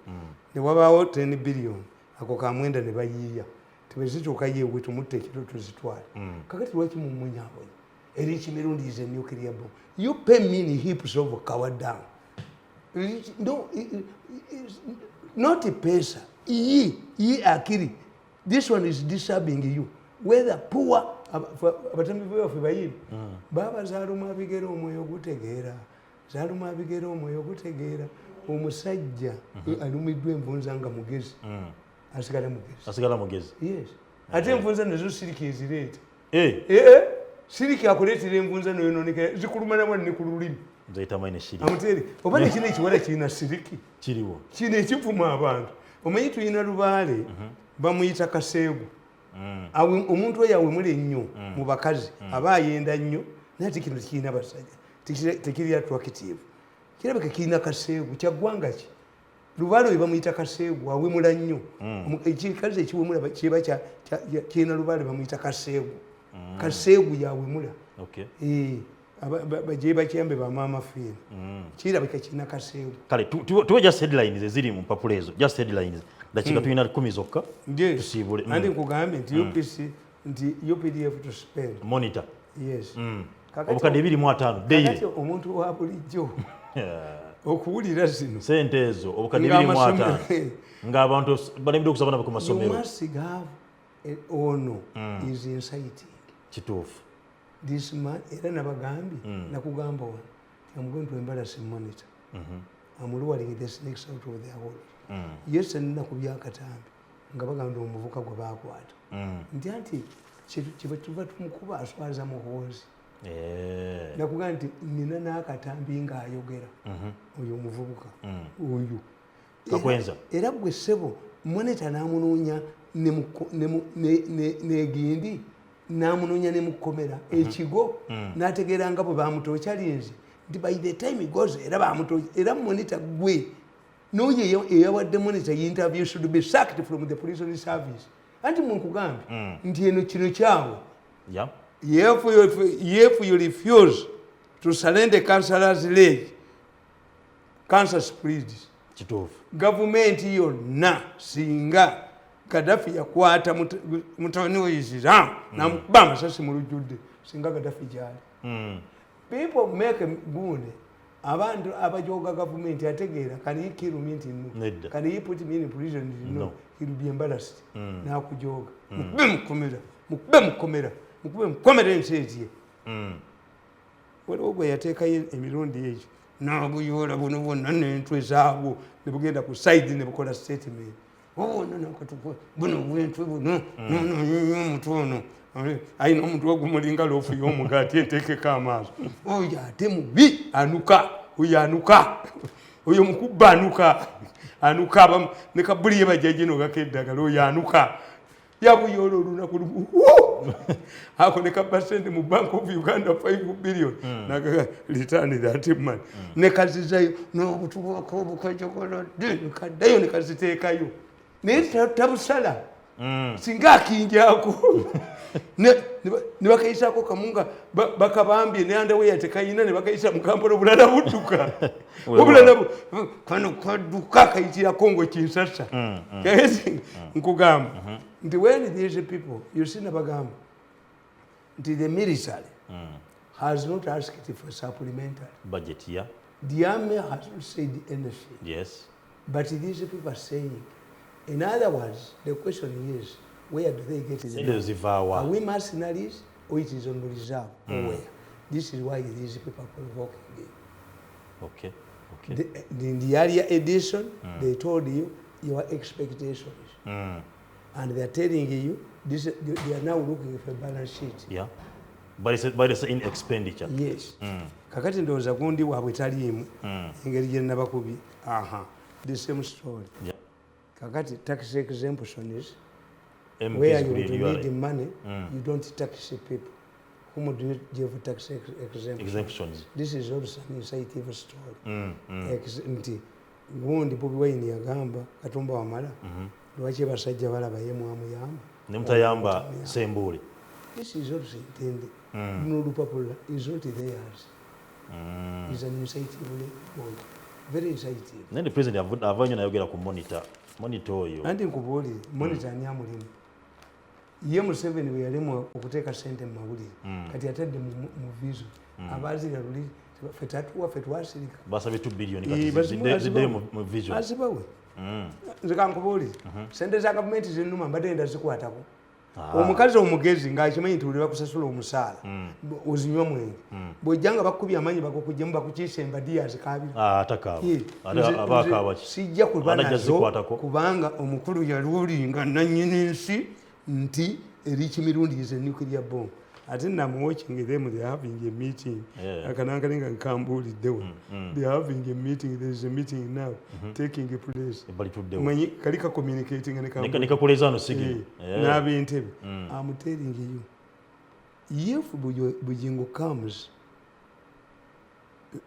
B: Ne wabaawo 10 billion, ako kamwenda ne bayiiya tebezituuka yewe tumutte ekiro tuzitwale. Kakati lwaki mumunyaabonya? Eri Mirundi is a nuclear bomb. You pay me in heaps of cower down. No, not pesa iyi iyi akiri. This one is disturbing you, whether poor abatembi baffe bayimbi baba zaaluma bigere, omwoyo gutegeera, zaaluma bigere, omwoyo gutegeera. Omusajja alumiddwa envunza nga mugezi asigala mugezi.
A: Asigala mugezi.
B: Yes, ate envunza nazo sirika ezireeta.
A: Eh,
B: Eh, Siriki akuleetera envunza noyononeka, zikuluma namwa ne ku lulimi.
A: Nzeyita maine shiri.
B: Amutere oba nekino ekiwala kirina siriki.
A: Kiriwo.
B: Kino ekivuma abantu. Omanyi tulina lubaale bamuyita Kaseegu. Omuntu oyo awemula ennyo mu bakazi, aba ayenda nnyo, naye ate kino tekirina basajja, tekiri attractive. Kirabika kirina kaseegu. Kyaggwanga ki? Lubaale oyo bamuyita Kaseegu, awemula nnyo. Ekikazi ekiwemula kiba kirina lubaale bamuyita Kaseegu. Kaseegu yawemula.
A: Okay.
B: Baje bakiyambe bamaama Fiina. Kirabika kirina kaseegu.
A: Kale tuwe just headlines eziri mu mpapula ezo, just headlines, dakiika tulina 10 zokka.
B: Yes.
A: Tusiibule.
B: Anti nkugambye nti UPC, nti UPDF to spend
A: Monitor.
B: Yes.
A: Obukadde 25 daily.
B: Kakati omuntu wa bulijjo okuwulira zino
A: sente ezo, obukadde 25, ng'abantu balemedde okusaba nabo ku
B: You
A: masomero.
B: must have ono is inciting.
A: Kituufu.
B: This man, era nabagambye, nakugamba wano, I'm going to embarrass Monitor. I'm luring the snakes out of their hole. Yes, nakubya akatambi nga bagamba omuvuka gwe bakwata nti anti kiba tuva tumukuba aswaza Muhoozi. Nakugamba nti nina n'akatambi ng'ayogera oyo omuvubuka oyo.
A: Kakwenza.
B: Era gwe ssebo, Monitor n'amunoonya negindi, n'amunoonya ne mukomera ekigo, n'ategeera nga bwe bamutokyalinze nti by the time he goes era bamutocha. Era Monitor gwe n'oyo eyawadde Monitor interview should be sacked from the prison service. Anti munkugambye nti eno kino kyawe. If you refuse to surrender cancerous leg, cancer spreads.
A: Kituufu.
B: Gavumenti yonna, singa Gaddafi yakwata mutabani we Isiramu namukuba amasasi mu lujjudde, singa Gaddafi gyali. People make gundi, abantu abajoga gavumenti ategeera, can he kill me? Nti no.
A: Nedda.
B: Can he put me in prison? Nti no.
A: No.
B: He will be embarrassed. Nakujoga, mukube mukomera, mukube mukomera, mukube mukomera, ensi etye. Waliwo gwe yateekayo emirundi egyo nabuyoola buno bwonna n'entwe zaabwo ne bugenda ku side ne bukola statement. Buno nakatuko buno bwentwe buno omutwe ono alina omutwe ogumulinga loaf y'omugaati enteekeko amaaso. Oyo ate mubi, anuka oyo, anuka oyo, mukubba anuka, anuka ne kabuli ye bajja ginogako eddagala. Oyo anuka, yabuyoola olunaku lumu. Woo! Ako ne kabba sente mu Bank of Uganda, 5 billion, nagaga return that money, ne kazizayo n'obutubwako obukajogoladde, ne kaddayo ne kaziteekayo, naye tabusala. Singa akinjako ne bakayisaako kamu nga bakabambye ne underwear tekayina, ne bakayisa mu Kampala, obulala budduka. Obulala kano kadduka kayitira Kongo Kinsasa. Kakati nkugamba nti when these people, you see, nabagamba nti the military has not asked for supplementary
A: budget, yeah.
B: The army has not said anything. But these people are saying, in other words, the question is, where do they get the
A: Sente
B: money?
A: zivaawa?
B: Are we mercenaries or it is on reserve or where? This is why these people are provoking it. In the earlier edition, they told you your expectations. And they are telling you, this, they are now looking for a balance sheet.
A: Yeah, but it's in expenditure.
B: Yes. Kakati ndowooza gundi waabwe taliimu engeri gye nabakubye. Aha, the same story. Kakati tax exemptions,
A: MPs
B: where you
A: green,
B: would
A: you are
B: need money, you don't tax people. Whom do you give tax exemption?
A: Exemptions.
B: This is also an incitive story. Nti gundi Bobi Wine yagamba Katumba Wamala, lwaki abasajja balaba ye mwamuyamba
A: Ne mutayamba Sembuule?
B: This is also intended. Luno olupapula is not theirs. Is an incitive report. Very incitive.
A: Naye the president avaayo nnyo nayogera ku Monitor, Monitor oyo.
B: Anti nkubuulire, Monitor ani amulimu? Ye Museveni bwe yalemwa okuteeka sente mu mawulire, kati atadde mu Vision. Abaazira luli ffe tatuwa, ffe twasirika.
A: Basabye 2 billion.
B: Eh,
A: Kati ziddeyo mu Vision.
B: Azibawe. Nze kankubuulire, sente za gavumenti zinuma, mbadde enda zikwatako. Omukazi omugezi ng'akimanyi nti buli bakusasula omusaala ozinywa mwenge, bw'ojja nga bakubye amaanyi bakukuggyemu bakukiisa embadiya azikaabira.
A: Ah, atakaaba.
B: Ye,
A: Ate aba akaaba ki?
B: Sijja kuba
A: Ate ajja
B: nazo
A: zikwatako.
B: Kubanga omukulu yalulinga nannyini nsi nti eri Kimirundi is a nuclear bomb. Ate I'm watching them, they are having a meeting. Akanankane nga nkambuuliddewo. They are having a meeting, there is a meeting now taking place.
A: Ebbali tuddewo.
B: Manyi kali ka communicating ne
A: nekakuleeza no signal.
B: N'ab'entebe. I'm telling you, if Bujingo comes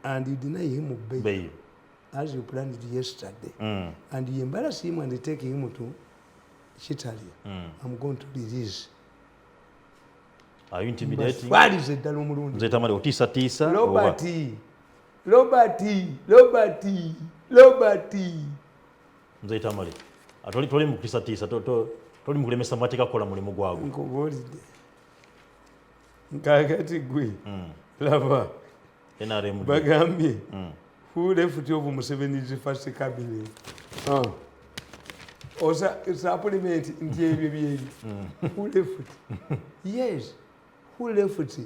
B: and you deny him bail, as you planned yesterday, and you embarrass him and take him to Kitalya, I'm going to release.
A: Are you intimidating?
B: Baswalize ddala omulundi.
A: Nze Tamale otiisatiisa.
B: Robert, Robert, Robert, Robert.
A: Nze Tamale, toli mu kutiisatiisa, toli mu kulemesa mateeka kukola mulimu gwago.
B: Nkubuulidde. Kaakati gwe, laba,
A: NRM.
B: Bagambye, who left of Museveni's first cabinet? Osa supplement nti ebyo byebyo. Who left? Yes, who left?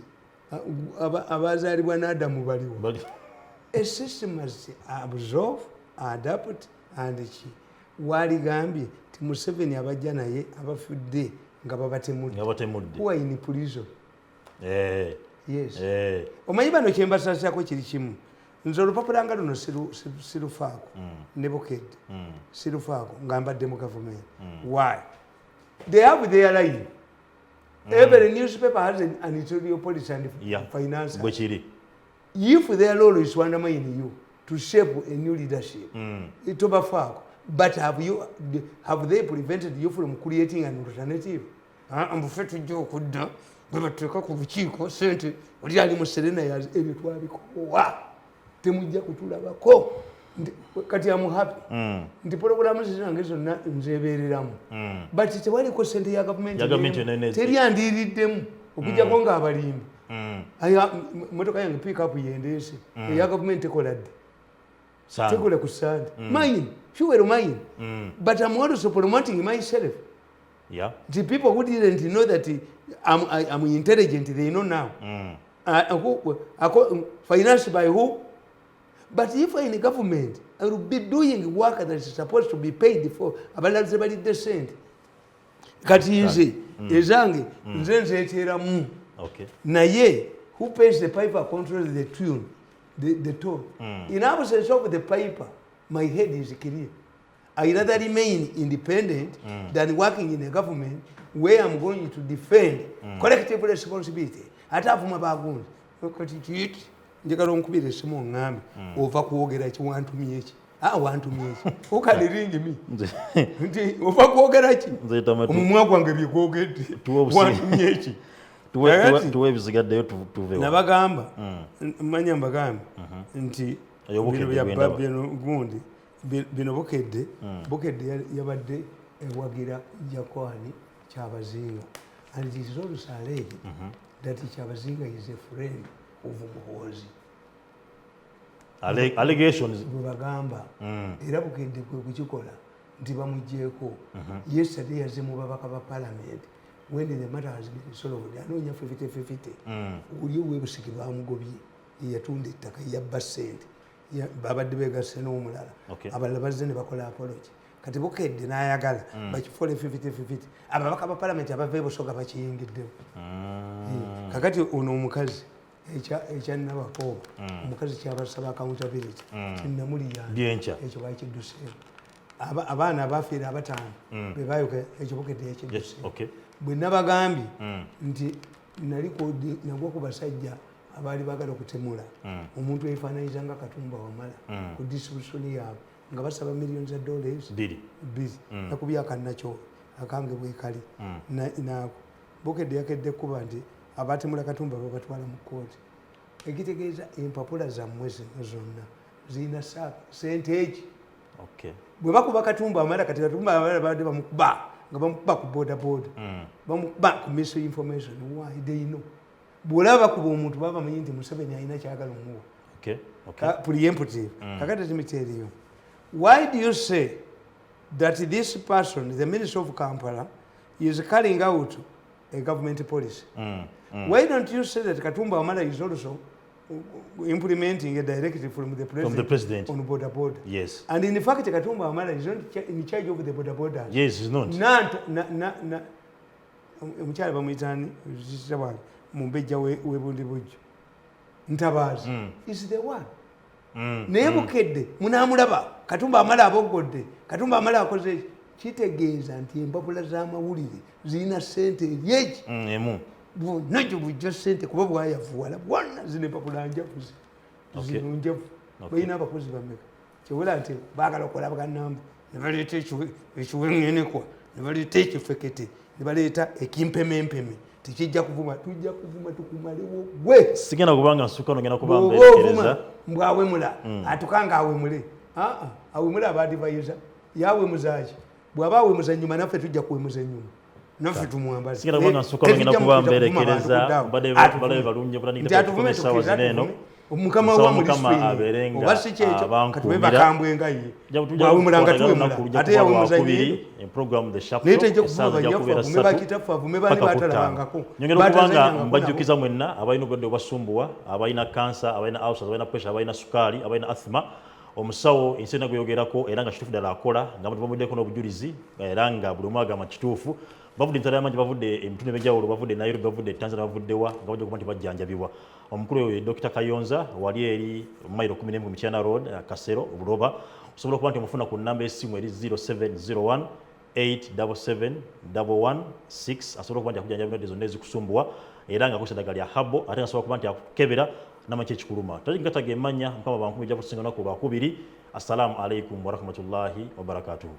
B: Abazaalibwa n'Adamu baliwo. A system must absorb, adapt, and ki. Waligambye ti Museveni abajja naye abafudde nga babatemudde.
A: Nga batemudde.
B: Who are in prison? Yes. Omanyi bano kye mbasaasirako kiri kimu. Nze olupapula nga luno sirufaako. Ne Bukedde. Sirufaako nga mbadde mu gavumenti. Why? They have their line. Every newspaper has an editorial policy and finance.
A: Bwe kiri.
B: If their role is to undermine you, to shape a new leadership, tobafaako. But have they prevented you from creating an alternative? Mbufe tujja okudda bwe batuteeka ku bukiiko sente oli ali mu Serena ebyo twabikowa temujja kutulabako. Kati am happy nti pologulamu zange zonna nzebeereramu, but tewaliko sente ya gavumenti teri andiiriddemu okujjako ng'abalimba. Motoka yange pickup yendeese eya gavumenti tekola dde tekola ku Sande. Mine, fuel mine, but I'm also promoting myself. The people who didn't know that I'm intelligent, they know now. Financed by who? But if I'm in government, I will be doing work that is supposed to be paid for. Abalala tebalidde sente. Kati nze ezange nze nzeeteramu. Naye who pays the piper controls the tune, the tone. In absence of the piper, my head is clear. I rather remain independent than working in a government where I'm going to defend collective responsibility. Ate avuma bagundi. Kati kiyiti njagala onkubira essimu oŋŋambe ova kwogera ki wantumye ki? Wantumye ki? Who can ring me? Nti ova kwogera ki? Omumwa gwange byegwogedde. Wantumye ki?
A: Tuwe ebisigaddeyo tuvewo.
B: Nabagamba, manya mbagambe nti bino gundi bino Bukedde, Bukedde yabadde ewagira Jakwani Kyabazinga. And it is also alleged that Kyabazinga is a friend of Muhoozi.
A: Allegations.
B: Bwe bagamba era Bukedde kwe kukikola nti bamuggyeeko. Yesterday yazze mu babaka ba parliament when the matter has been solved. Anoonya 50-50. Oli ow'ebusiki bamugobye yeyatunda ettaka yabba ssente. Babadde beegasse n'omulala. Abalala bazze ne bakola apology. Kati Bukedde n'ayagala bakifuule 50-50. Ababaka ba parliament abava e Busoga bakiyingiddemu. Kakati ono omukazi ekya Nabakooba, omukazi kyabasaba accountability kinnamuliyana ekyo bakidduseemu. Abaana abafiira abataano be bayoka ekyo Bukedde yakidduseemu. Bwe nabagambye nti nali nagwa ku basajja abaali baagala okutemula omuntu eyefaananyiza nga Katumba Wamala ku distribution yaabwe nga basaba millions za dollars
A: bbiri.
B: Nakubye akannakyo akange bwekali naako Bukedde yakedde kuba nti abatemula Katumba babatwala mu kkooti. Ekitegeeza empapula zammwe zino zonna zirina sente eki. Bwe bakuba Katumba Wamala, kati Katumba Wamala babadde bamukuba nga bamukuba ku boda boda, bamukuba ku misinformation. Why they know? Bw'olaba bakuba omuntu baba bamanyi nti Museveni alina kyagala omuwa. Preemptive. Kakati let me tell you. Why do you say that this person, the Minister of Kampala, is carrying out a government policy? Why don't you say that Katumba Wamala is also implementing a directive from the president,
A: from the president
B: on border border?
A: Yes.
B: And in fact, Katumba Wamala is not in charge of the border borders.
A: Yes, he's not.
B: Omukyala bamuyita ani? Mumbejja webundi bujjo Ntabaazi is the one. Naye Bukedde munamulaba Katumba amala aboggodde, Katumba amala akoze eki. Kitegeeza nti empapula z'amawulire zirina sente eri eki.
A: Emu.
B: Bwonna gye bujja sente, kuba bwayavuwala bwonna. Zino empapula njavu zino. Zino njavu. Balina abakozi bameka? Kyewera nti baagala okukola baganamba ne baleeta ekiweŋŋenekwa, ne baleeta ekifekete, ne baleeta ekimpemempeme. Tekijja kuvuma, tujja kuvuma tukumalewo gwe.
A: Sigenda kubanga nsuka nogenda kuba
B: Bw'oba
A: mberekereza.
B: ovuma mbwawemula, atukanga awemule. Aa, awemule aba advisor yawemuzaaki? Bw'aba awemuza nyuma, naffe tujja kuwemuza enyuma, naffe tumwambaze.
A: Sigenda kubanga nsuka nogenda kuba mberekereza. Mbadde balabe balungi
B: Nti
A: okutandikira
B: atuvume,
A: essaawa
B: tukkiriza
A: zino eno.
B: atuvume. Mukama
A: Nsaba
B: wa
A: Mukama
B: muliswini
A: abeere nga
B: oba si kyekyo katube
A: abankuumira.
B: bakambwe nga ye.
A: Tujja
B: Bwawemulanga
A: kukwatagana
B: tuwemula,
A: olunaku lujja
B: ate
A: kuba
B: yawemuza
A: lwakubiri,
B: nnyo.
A: program The Sharp
B: Naye
A: Talk,
B: tejja kuvuma
A: essaawa zijja
B: banyaffe,
A: kubeera
B: avume
A: ssatu
B: bakitaffe, avume bani
A: paka ku ttaano.
B: batalabangako.
A: Nyongera okuba nga
B: Batazannyangako.
A: mbajjukiza mwenna abalina obulwadde obasumbuwa, abalina kansa, abalina ulcers, abalina pressure, abalina sukaali, abalina asthma, omusawo ensi yonna gweyogerako era nga kituufu ddala akola, nga abantu bamuddeko n'obujulizi era nga buli omu agamba kituufu. Bavudde emitala y'amangi, bavudde emitundu ebyenjawulo, bavudde Nairobi, bavudde Tanzania, bavudde wa, nga bajja okuba nti bajjanjabibwa. Omukulu oyo ye Dr Kayonza, wali eri mayiro 11 Mityana Road, Kasero Buloba. Osobola okuba nti omufuna ku nnamba y'essimu eri 0701 877116. Asobola okuba nti akujjanjaba endwadde zonna ezikusumbuwa era nga akozesa eddagala lya herbal, ate nga asobola okuba nti akukebera namaki ekikuluma. Tali ngataga emanya. Mukama bankuumi, ojja kutusinga olunaku lwakubiri. Assalamu alaikum warahmatullahi wabarakatuhu.